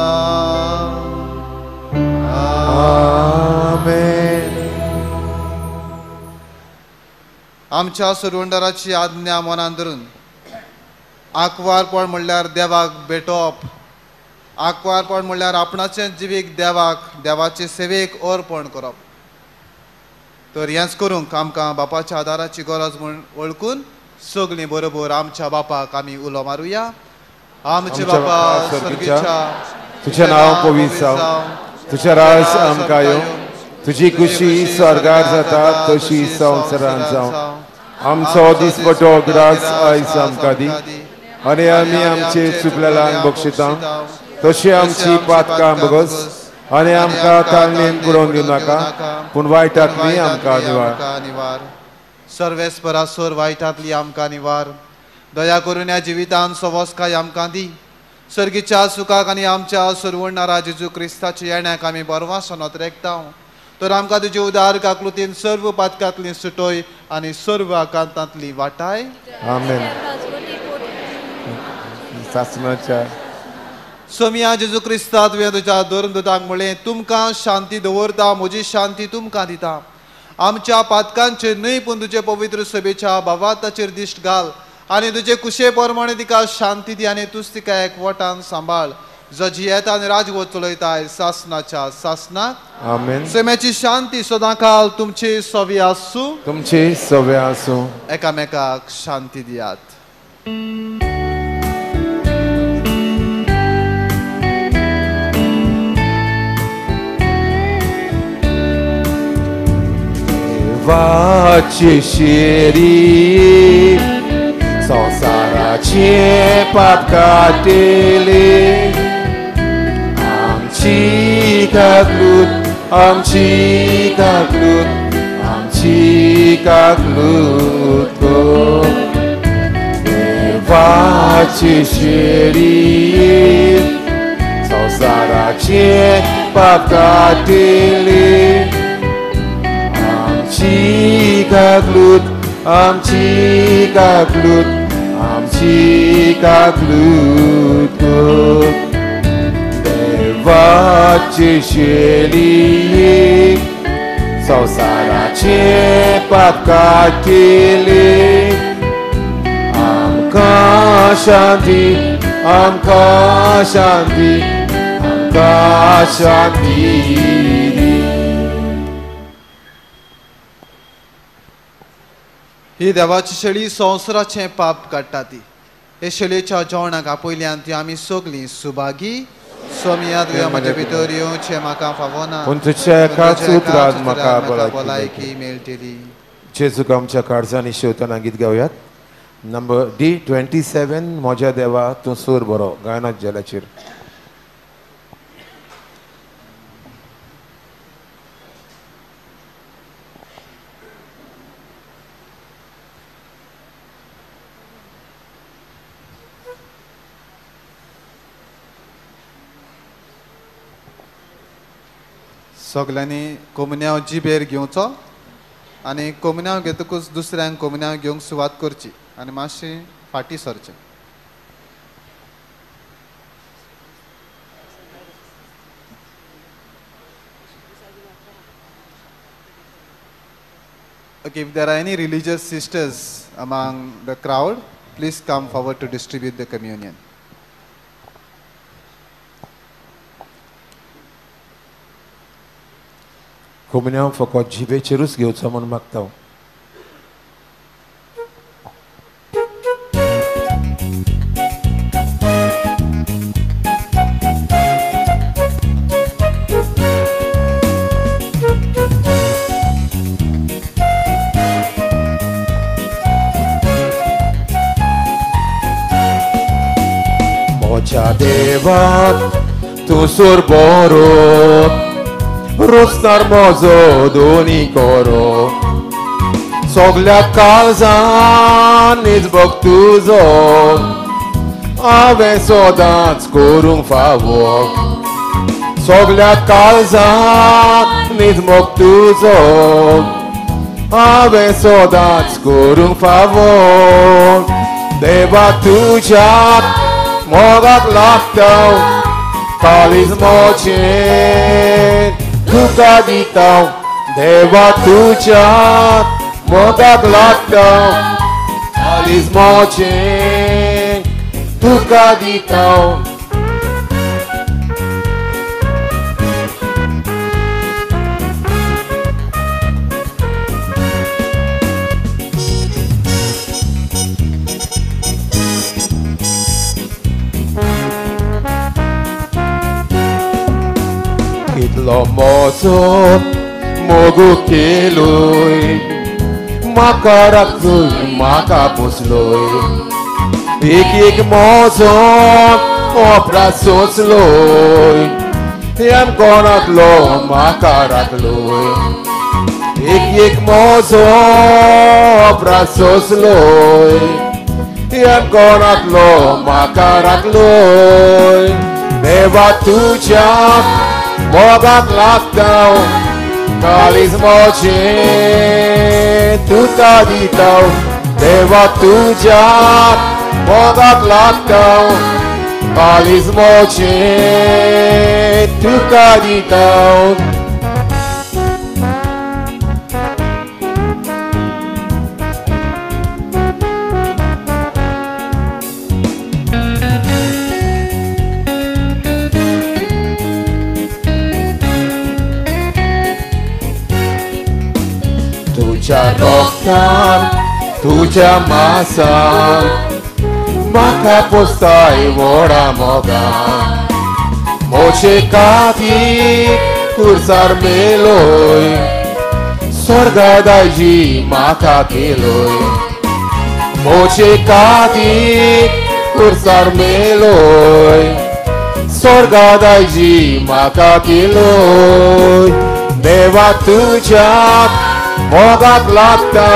आमेन. आमच्या सुरवंडाराची आज्ञा मनान धरून आंकवारपण म्हणल्यार देवाक भेटोवप, आंकवारपण म्हणल्यार आपणाचें जिवीक देवाक, देवाचे सेवेक अर्पण करप. तर हेंच करूंक आमकां बापाच्या आदाराची गरज म्हूण वळखून सगळीं बरोबर आमच्या बापाक आमी उलो मारुया. आमचे बापा स्वर्गीच्या, तुझें नांव पवित्र जावं, तुझें राज आमकां येवं, तुजी खुशी स्वर्गार जाता तशी संवसारांत जावं. आमचो दिसपटो ग्रास आयज आमकां दी आनी आमी आमचे चुकलेल्यांक बक्षिता तशी आमची पातकां बगस आनी आमकां ताळणेन बुडोवन दिवं नाका, पूण वायटांतली आमकां निवार. सर्वेस्परा सोर वायटांतली आमकां निवार. दया करून ह्या जिवितान सवस्काय आमकां दी. सर्गीच्या सुखाक आनी आमच्या सुरवणारा जेजू क्रिस्ताच्या येण्याक आमी बरवासनत रेखता. तर आमकां तुजे उदार काकलुतीन सर्व पातकांतली सुटोय आनी सर्व आकांतांतली वाटाय. आमेन. सासणाच्या सोमिया जेजू क्रिस्ता, तुवें तुज्या धर्मदूतांक म्हणलें, तुमकां शांती दवरता, म्हजी शांती तुमकां दिता. आमच्या पातकांचेर न्हय पूण तुजे पवित्र सभेच्या भावाताचेर दिश्ट घाल आनी तुजे कुशे प्रमाणे तिका शांती दी आनी तूच तिका एकवटान सांबाळ, जो जियेता आनी राजवट चलयताय सासनाच्या सासनाक. आमेन. सैम्याची शांती सदां काल तुमची सवी आसूं, तुमची सवी आसूं. एकामेकाक शांती दियात. देवाची शिरी संवसाराचे पाप काडटली, आमची काकलूत, आमची काकलूत, आमची काकलूत कर. देवाची शिरी संवसाराचे पाप काडटली, आमची काकलूत, आमची काकलूत, आमची काकलूत कर. देवाची शेली संवसाराचे पाप काडटली, आमकां शांती, आमकां शांती, आमकां शांती दी. ही देवाची शेळी संवसाराचें पाप काडटा ती. हे शेळयेच्या जेवणाक आपयल्यान ती आमी सगळीं सुभागी. सोमिया, तुवें म्हजे भितर येवचें म्हाका फावना, पूण तुज्या एकाच उतरान म्हाका भलायकी मेळटली. जेजूक आमच्या काळजांनी शेवतना गीत गावयात. नंबर डी 27, म्हज्या देवा तूं सूर बरो, गायनात जेलाचेर. सगल्यांनी कोमुन्यांव जिबेर घेवचो आनी कोमुन्यांव घेतकूच दुसऱ्यांक कोमुन्यांव घेवंक सुवात करची आनी मातशी फाटीं सरचें. Okay, if there are any religious sisters among the crowd, please come forward to distribute the communion. कोमुन्यांव फकत जिबेचेरूच घेवचो म्हूण मागता. म्हज्या देवाक तूं सूर बरो रोसणार म्हजो दोनी करो सगल्या काळजान नीज भोग तुजो हांवें सदांच करूंक फावो सगल्या काळजान नीज मोग तुजो हांवें सदांच करूंक फावो देवा तुज्या मोगाक लागता काळीज म्हजें तुका दिता देवा तुज्या मोगाक लागता काळीज म्हजें तुका दिता. कितलो म्हजो मोगू केलोय म्हाका राखलोय म्हाका पोसलोय एक एक म्हजो अपराध सोंसलोय हेम कोणांतलो म्हाका राखलोय एक एक म्हजो अपराध सोंसलोय हेम कोणांतलो म्हाका राखलोय देवा तुज्या मोगाक लागता काळीज म्हजें तुका दिता देवा तुज्या मोगाक लागता काळीज म्हजें तुका दिता. तुज्या रोगतान तुज्या मासान म्हाका पोसताय व्हडा मोगान म्हजे खातीर खुर्सार मेलोय स्वर्गा दायजी म्हाका केलोय म्हजे खातीर खुर्सार मेलोय स्वर्गा दायजी म्हाका केलोय देवा तुज्या मोगाक लागता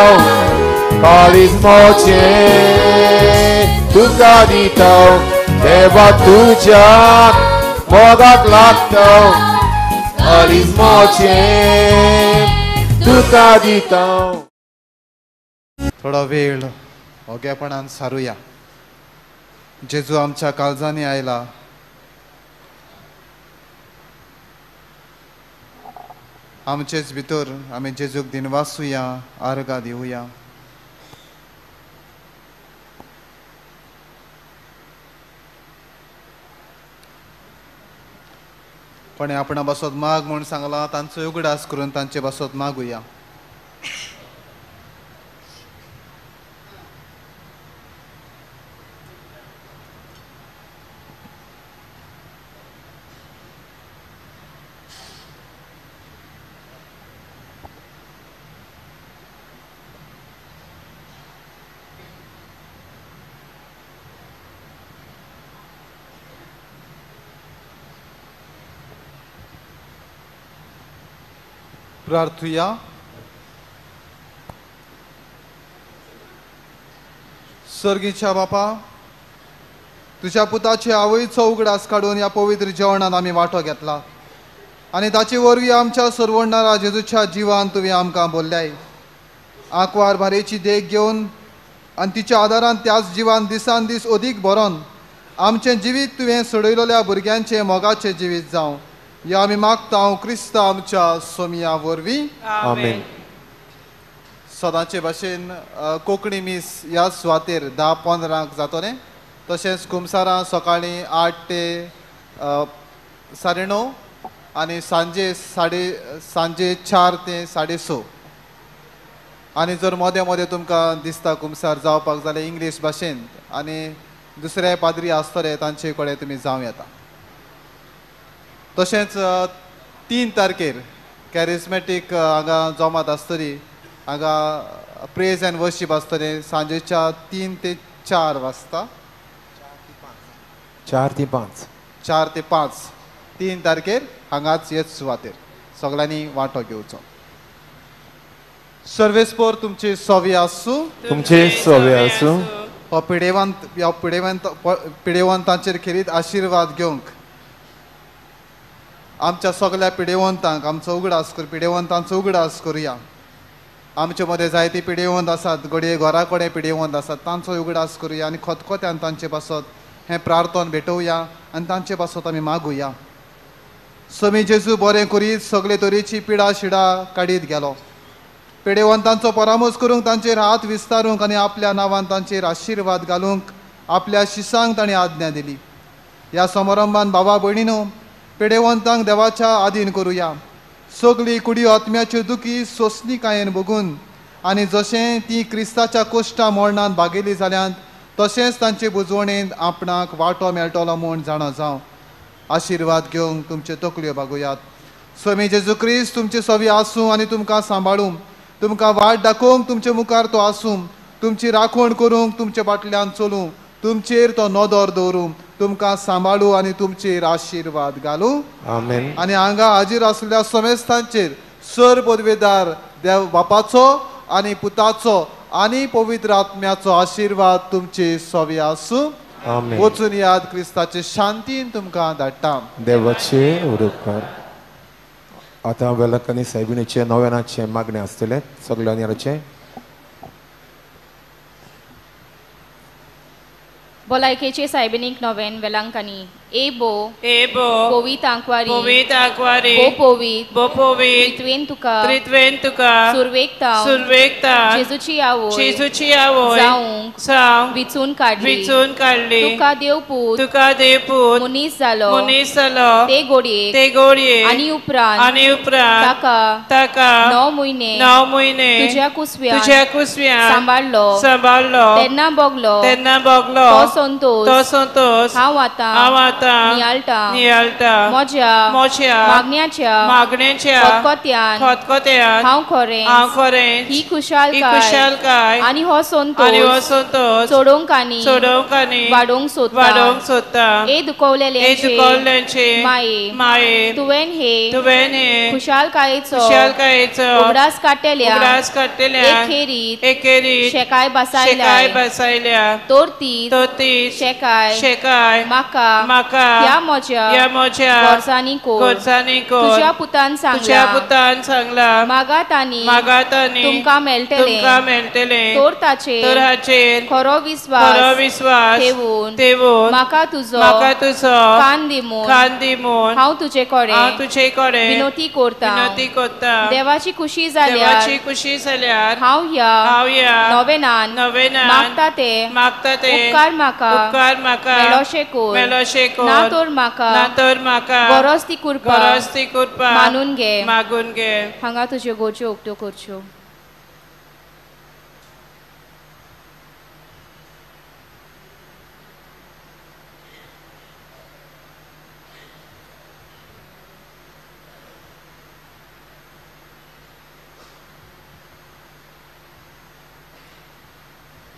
काळीज म्हजें तुका दिता देवा तुज्या मोगाक लागता काळीज म्हजें तुका दिता. थोडो वेळ ओगेपणान सारुया. जेजू आमच्या काळजांनी आयला. आमचेच भितर आमी जेजूक दिनवासुया, आर्गां दिवया. कोणें आपणा बासत माग म्हूण सांगलां तांचो उगडास करून तांचे बासत मागुया. प्रार्थुया. सर्गीच्या बापा, तुज्या पुताचे आवयचो उगडास काडून ह्या पवित्र जेवणान आमी वांटो घेतला आनी ताचे वरवीं आमच्या सरवणणारा जेजूच्या जिवान तुवें आमकां बोल्ल्याय. आंकवार भारेची देख घेवन आनी तिच्या आदारान त्याच जिवान दिसान दीस अदीक भरोन आमचें जिवीत तुवें सोडयलेल्या भुरग्यांचें मोगाचें जिवीत जावं ह्या आमी मागता क्रिस्त आमच्या सोमिया वरवीं. आमेन. सदांचे भाशेन कोंकणी मीस ह्या सुवातेर 10:15 जातलें. तशेंच कुमसारां सकाळीं 8 ते 9:30 आनी सांजे 4:30 ते 6:30. आनी जर मदें मदें तुमकां दिसता कुमसार जावपाक जाल्यार इंग्लीश भाशेन आनी दुसरे पाद्री आसतले तांचे कडेन तुमी जावं येता. तशेंच 3 तारखेर कॅरिस्मॅटीक हांगा जमात आसतली. हांगा प्रेज एंड वर्शीप आसतलें सांजेच्या 3 ते 4 वाजता. 4 ते 5. 4 ते 5 3 तारखेर हांगाच हेच सुवातेर सगळ्यांनी वांटो घेवचो. सर्वेस्पोर तुमचे सोवे आसूं. तुमचे सोवे आसूं. हो पिडेवंत ह्या पिडेवंत पिडेवंतांचेर खेरीत आशिर्वाद घेवंक आमच्या सगळ्या पिडेवंतांक आमचो उगडास कर, पिडेवंतांचो उगडास करुया. आमचे मदें जायते पिडेवंत आसात, घडये घरा कडेन पिडेवंत आसात, तांचो उगडास करुया आनी खतखत्यान तांचे पासत हें प्रार्थन भेटोवया आनी तांचे पासत आमी मागुया. स्वामी जेजू बरें करीत सगळे तरेची पिडा शिडा काडीत गेलो. पिडेवंतांचो परामर्श करूंक, तांचेर हात विस्तारूंक आनी आपल्या नांवान तांचेर आशिर्वाद घालूंक आपल्या शिसांक ताणें आज्ञा दिली. ह्या समारंभान बाबा भयणीनो पिडेवंतांक देवाच्या आदीन करुया. सगळी कुडी आत्म्याच्यो दुखी सोंसणीकायेन भोगून आनी जशें ती क्रिस्ताच्या कोश्टा मरणान भागयली जाल्यान तशेंच तांचे बुजवणेंत आपणाक वांटो मेळटलो म्हूण जाणा जावं. आशिर्वाद घेवंक तुमच्यो तकल्यो बागोयात. स्वामी जेजू क्रिस्त तुमचे सवी आसूं आनी तुमकां सांबाळूं, तुमकां वाट दाखोवंक तुमचे मुखार तो आसूं, तुमची राखण करूंक तुमचे फाटल्यान चलूं, तुमचेर तो नदर दवरूं, तुमकां सांबाळूं आनी तुमचेर आशिर्वाद घालूं. आमेन. आनी हांगा हाजीर आसलेल्या समेस्तांचेर सर पदवेदार देव बापाचो आनी पुताचो आनी पवित्र आत्म्याचो आशिर्वाद तुमचे सवी आसूं. आमेन. वचून याद क्रिस्ताचे शांतीन तुमकां धाडटा. देवाचे उपकार. आतां वेलंकनी सायबिणीचें नव्यानाचें मागणें आसतलें सगळ्यांनी हाचें. भलायकेचे सायबिणीक नोवेन वेलांकानी ए बो ए बो पोवीत आंकवारी पोवीत आंकवारी बो पोवीत बो पोवीत त्रित्वेन तुका त्रित्वेन तुका सुरवेक तावन सुरवेक तावन जेजूची आवय जेजूची आवय जावंक जावंक विचून काडली विचून काडली तुका देवपूत तुका देवपूत मनीस जालो मनीस जालो ते गोडये आनी उपरांत ताका ताका 9 म्हयने 9 म्हयने तुज्या कुसव्यान तुज्या कुसव्यान सांबाळलो सांबाळलो तेन्ना भोगलो तेन्ना भोगलो तो संतोष तो संतोष हांव आतां हांव आतां नियाळटा नियाळटा म्हज्या म्हज्या मागण्याच्या मागण्याच्या खतखत्यान खतखत्यान हांव खरें हांव खरें ही खुशालकाय खुशालकाय आनी हो संतोष आनी हो संतोष चडोवंक आनी चडोवंक आनी वाडोवंक सोदता वाडोवंक सोदता. ए दुखवलेल्यांचे ए दुखवलेल्यांचे माये माये तुवें हे तुवें हे खुशालकायेचो खुशालकायेचो उगडास काडटल्या उगडास काडटल्या एकेरीत एकेरीत शेकाय बसायल्या शेकाय बसायल्या तर ती तर ती शेकाय शेकाय म्हाका म्हाका ह्या म्हज्या ह्या म्हज्या गरजांनी कोर गरजांनी कोर तुज्या पुतान सांगला तुज्या पुतान सांगला मागात आनी मागात आनी तुमकां मेळटलें तुमकां मेळटलें तर ताचेर तर हाचेर खरो विस्वास खरो विस्वास ठेवून ठेवून म्हाका तुजो म्हाका तुजो कान दी म्हूण कान दी म्हूण हांव तुजे कडेन हांव तुजे कडेन विनोती करता विनोती करता. देवाची खुशी जाल्यार देवाची खुशी जाल्यार हांव ह्या हांव ह्या नोवेनान नोवेनान मागता ते मागता ते उपकार म्हाका उपकार म्हाका मेळोशे कोर मेळोशे कोर ना तर म्हाका ना तर म्हाका गरज ती कृपा गरज ती कृपा मानून घे मागून घे. हांगा तुज्यो गरज्यो उक्त्यो करच्यो.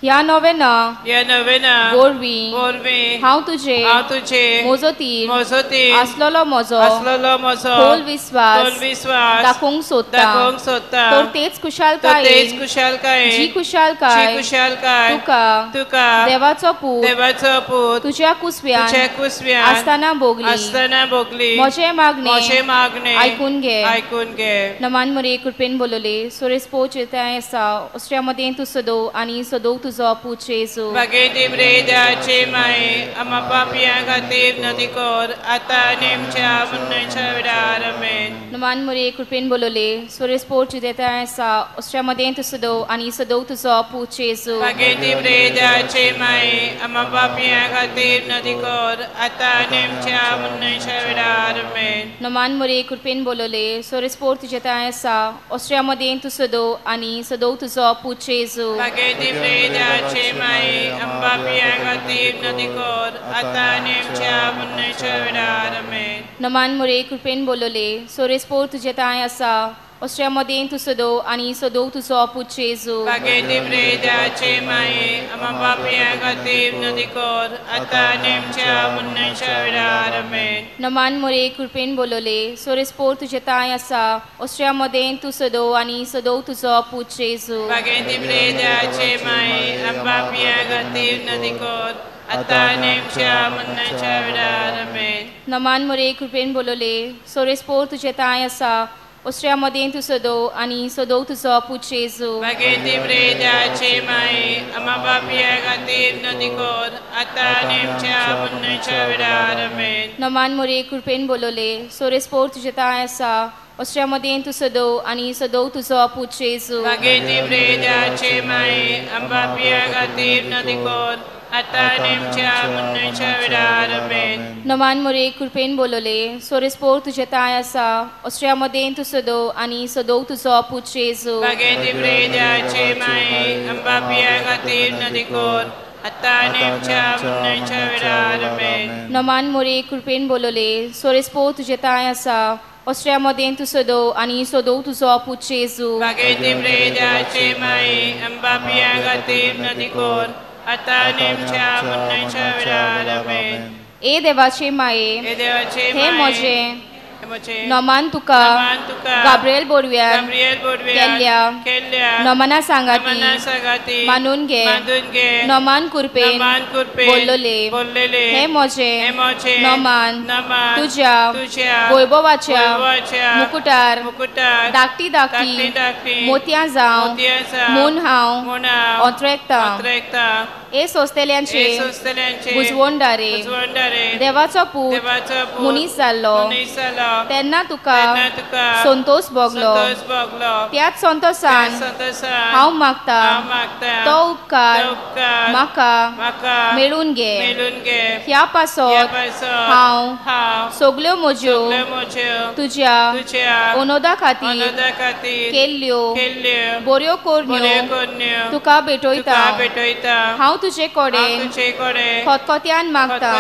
ह्या नोवेना ह्या नोवेना वरवीं वरवीं हांव तुजे हांव तुजे मोजोतीर मोजोतीर आसलेलो म्हजो आसलेलो म्हजो खोल विस्वास खोल विस्वास दाखोवंक सोदता दाखोवंक सोदता तर तेच खुशालकायेन तेच खुशालकायेन जी खुशालकाय जी खुशालकाय तुका तुका देवाचो पूत देवाचो पूत तुज्या कुसव्यान तुज्या कुसव्यान आसतना भोगली आसतना भोगली म्हजें मागणें म्हजें मागणें आयकून घे आयकून घे. नमान मरे कृपेन बोलवले सोरेस पोच तें आसा ऑस्ट्रिया मदें तूं सदोव आनी सदोव तुजो पूत जेजू. बागेती प्रेदाचे माये आम्हा पापयां खातीर नदी कर आतां आनी आमच्या मरणाच्या वेळार. आमेन. नमान मरे कृपेन बोलवले सोरेस पोच तें आसा ऑस्ट्रिया मदें तूं सदोव आनी सदोव तुजो पूत जेजू. बागेती प्रेदाचे माये आम्हा पापयां खातीर नदी कर आतां आनी आमच्या मरणाच्या वेळार. आमेन. नमान मरे कृपेन बोलवले सोरेस पोच तें आसा ऑस्ट्रिया मदें तूं सदोव आनी सदोव तुजो पूत जेजू. बागेती प्रेदाचे माये आम्हा पापयां खातीर नदी कर आतां आनी आमच्या मरणाच्या वेळार. आमेन. नमान मरे कृपेन बोलवले सोरेस पोर तुजें तांय आसा ऑस्ट्रिया मदें तूं सदो आनी सदो तुजो पूत जेजू. बागेती प्रेदाचे माये आमा पापयां खातीर नदी कर आतां आनी आमच्या मरणाच्या वेळार. आमेन. नमान मोरे कृपेन बोलवले सोरेस्पोर तुजे तांय आसा ऑस्ट्रिया मदें तूं सदो आनी सदो तुजो पूत जेजू. बागेती प्रेदाचे माये आमा पापयां खातीर नदी कर आतां आनी आमच्या मरणाच्या वेळार. आमेन. नमान मोरे कृपेन बोलवले सोरेस्पोर तुजे तांय आसा ऑस्ट्रिया मदें तूं सदो आनी सदो तुजो पूत जेजू. बागेती प्रेदाचे माये आमा पापयां खातीर नदी कर आतां आनी आमच्या मरणाच्या वेळार. आमेन. नमान मोरे कृपेन बोलवले सोरेस्पोर तुजे तांय आसा ऑस्ट्रिया मदें तूं सदो आनी सदो तुजो पूत जेजू. बागेती प्रेदाचे माये आमा पापयां खातीर नदी कर आतां आनी आमच्या मरणाच्या वेळार. आमेन. नमान मोरे कृपेन बोलवले सोरेस्पोर तुजे तांय आसा ऑस्ट्रिया मदें तूं सदो आनी सदो तुजो पूत जेजू. बागेती प्रेदाचे माये आमा पापयां खातीर नदी कर आतां आनी आमच्या मरणाच्या वेळार. आमेन. नमान मोरे कृपेन बोलवले सोरेस्पोर तुजे तांय आसा ऑस्ट्रिया मदें तूं सदो आनी सदो तुजो पूत जेजू. बागेती प्रेदाचे माये आमा पापयां खातीर नदी कर आतां आनी आमच्या मरणाच्या वेळार. आमेन. ए देवाचे माये हे म्हजें नमान तुका गाब्रियल बोडव्यान केल्ल्या नमना सांगाती मानून घे. नमान कुरपेन बोललेले हे म्हजें नमान तुज्या वैभवाच्या मुकुटार धाकटी धाकटी मोतयां जावं म्हूण हांव अंतरेकतां. ए सोंसतेल्यांचे बुजवणदारे देवाचो पूत मनीस जाल्लो तेन्ना तुका संतोष भोगलो त्याच संतोषान हांव मागता तो उपकार म्हाका मेळून घे. ह्या पासत हांव सगल्यो म्हज्यो तुज्या अनोदा खातीर केल्ल्यो बऱ्यो करण्यो तुका भेटयता. हांव तुजे कडेन खतखत्यान मागता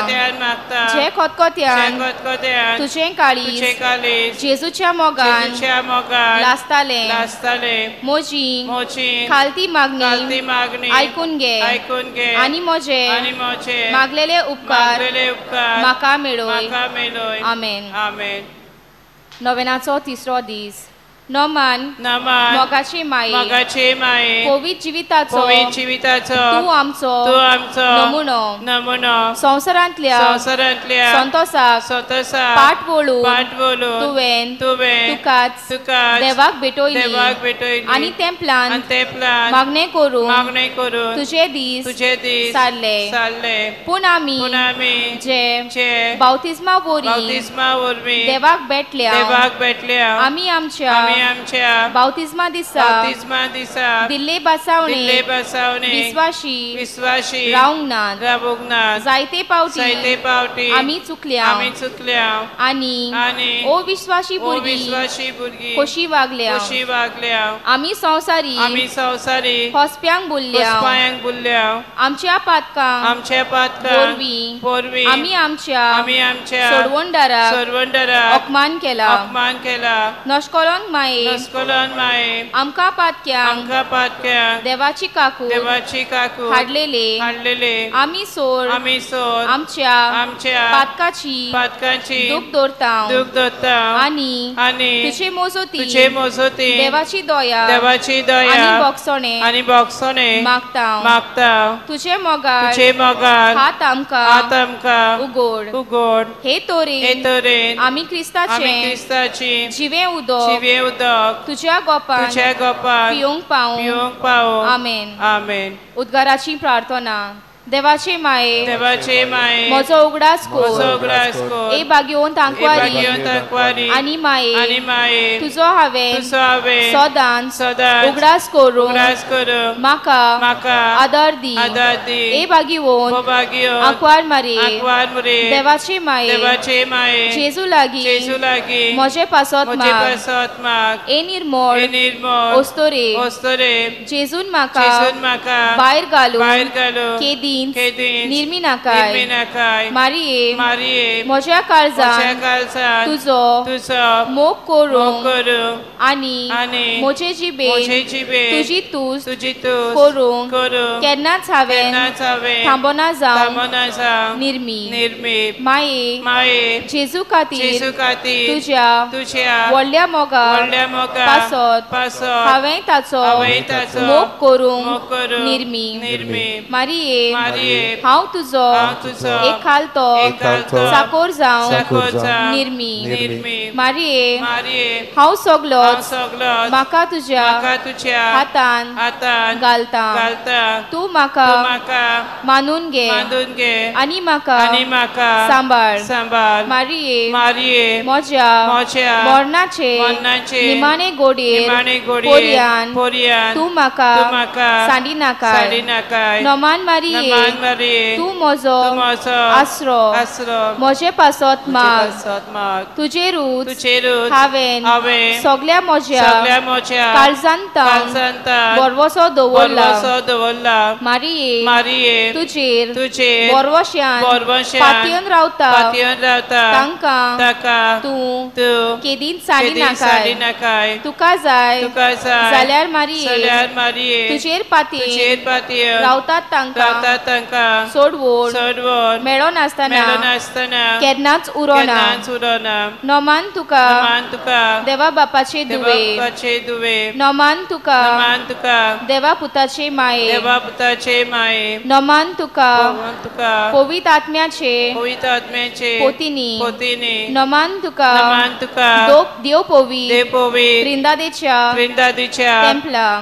जे खतखत्यान तुजें काळीज जेजूच्या मोगान लासतालें म्हजी खालती मागणी आयकून घे आनी म्हजे मागलेले उपकार म्हाका मेळय. आमेन. नोवेनाचो तिसरो दीस. नमान मोगाचे माये पवित्र जिविताचो तूं आमचो नमुनो संवसारांतल्या संतोषाक पाठ वळून तुवें तुकाच देवाक भेटयली आनी तेंपलान मागणें करून तुजे दीस सारले. पूण आमी जे बाप्तिज्मा वरवीं देवाक भेटल्या आमी आमच्या बाप्तिज्मा दिसा दिल्ले बसावणे विस्वाशी रावंक नात. जायते पावटी आमी चुकल्या आनी अविस्वाशी भुरगीं कशी वागल्या. आमी संवसारी हसप्यांक बुल्ल्या आमच्या पातकां वरवीं आमी आमच्या सोडवणदाराक अपमान केला. नश्कोलन माये आमकां पातक्यांक देवाची काकूट हाडलेले आमी सोड आमच्या पातकाची दूख दवरता आनी तुजे मोजोती देवाची दया आनी बोगसणे मागता. तुजे मोगाळ हात आमकां उगोड. हे तरेन आमी क्रिस्ताचें जिवें उदक तुज्या गोपान पिवंक पावूं. आमेन. उद्गाराची प्रार्थना. देवाचे माये म्हजो उगडास कर ए बागेवन आंकवारी आनी माये तुजो हांवें सदांच उगडास करून म्हाका आदार दी. ए बागेवन आंकवार मारये देवाचे माये जेजू लागीं म्हजे पासत माग. ए निर्मळ ओस्तोरे जेजून म्हाका भायर घालून केदी केदींच निर्मी नाकाय. मारिये म्हज्या काळजान तुजो मोग करूंक आनी म्हजे जिबेन तुजी तुस्त करूंक केन्नाच हांवें थांबना जावं निर्मी. माये जेजू खातीर तुज्या व्हडल्या मोगा पासत हांवें ताचो मोग करूंक निर्मी. मारिये हांव तुजो एखालतो चाकोर जावं निर्मी. मारिये हांव सगलोच म्हाका तुज्या हातान घालता, तूं म्हाका मानून घे आनी म्हाका सांबाळ. मारिये म्हज्या मरणाचे निमाणे गोडयेर पोरयान तूं म्हाका सांडी नाकाय. नमान मारिये तूं म्हजो आसरो, म्हजे पासत माग, तुजेरूच हांवें सगल्या म्हज्या काळजान भरवसो दवरला. मारिये तुजेर भरवश्यान पातयेवन रावता तांकां तूं केदींच सांडी नाकाय. तुका जाय जाल्यार मारिये तुजेर पातयेवन रावतात तांकां सोडवण मेळनासतना केन्नाच उरोना. नमान तुका देवा बापाचे दुवे, नमान तुका देवा पुताचे माये, नमान तुका पवित्र आत्म्याचे पोतीनी, नमान तुका देव पवी त्रिंदादेच्या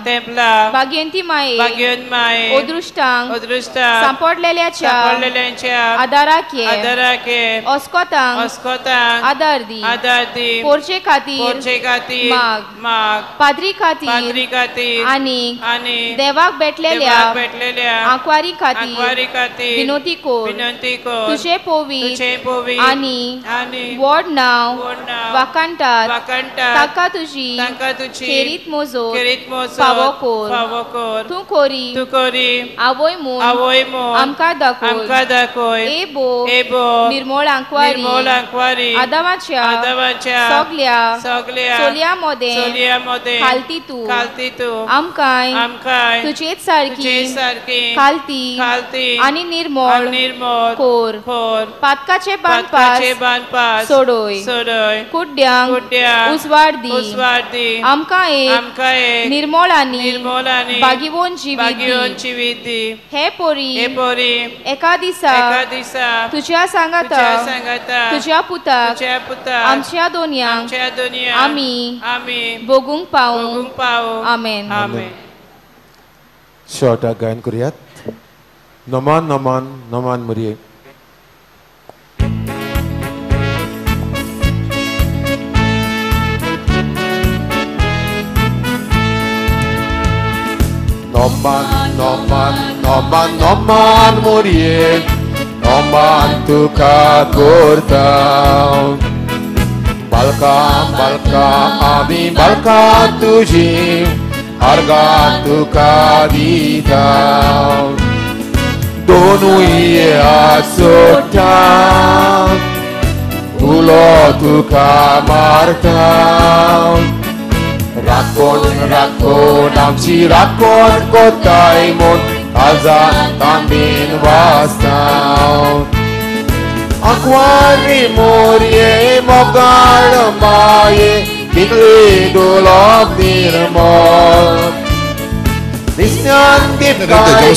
तेंपला भाग्यंती माये अदृश्टांक सांपडलेल्याच्या आदाराक ये, अस्कोतांक आदार दी, पोरचे खातीर माग, पाद्री खातीर आनी देवाक भेटलेल्या आंकवारी खातीर विनोती कोर. तुझे पवी आनी व्हड नांव वाखाणटात ताका तुजी खेरीत मोजो फावो कोर. तूं कोरी आवय म्हूण आमकां दाखय. एबो निर्मोळ आंकवारी आदामाच्या सगल्या चलयां मदें खालती तूं आमकांय तुजेच सारकी खालती आनी निर्मोळ कोर. पातकाचे बांदपास सोडय, कुड्ड्यांक उजवाड दी, आमकां एक निर्मोळ आनी बागिवोन जिवीत दी. हे पोरी एका दिसा तुज्या सांगाता तुज्या पुताक आमच्या दोनयांक आमी भोगूंक पावूं. आमेन. शॉर्टाक गायन करुयात. नमान नमान नमान मुरये. नमान नमान नमान नमान मुरये, नमान तुका करता. बालका बालका आमी बालका तुजी अर्गा तुका दिता. दोनूय आसोटा उलो तुका मारता. राखोन राखोन आमची राखोन कोताय म्हूण काळजा तांबीन वाचता. आंकवारी मोरये मोगाळ माये कितली दुलोब निर्मळ दिसण्यान दिपकाय.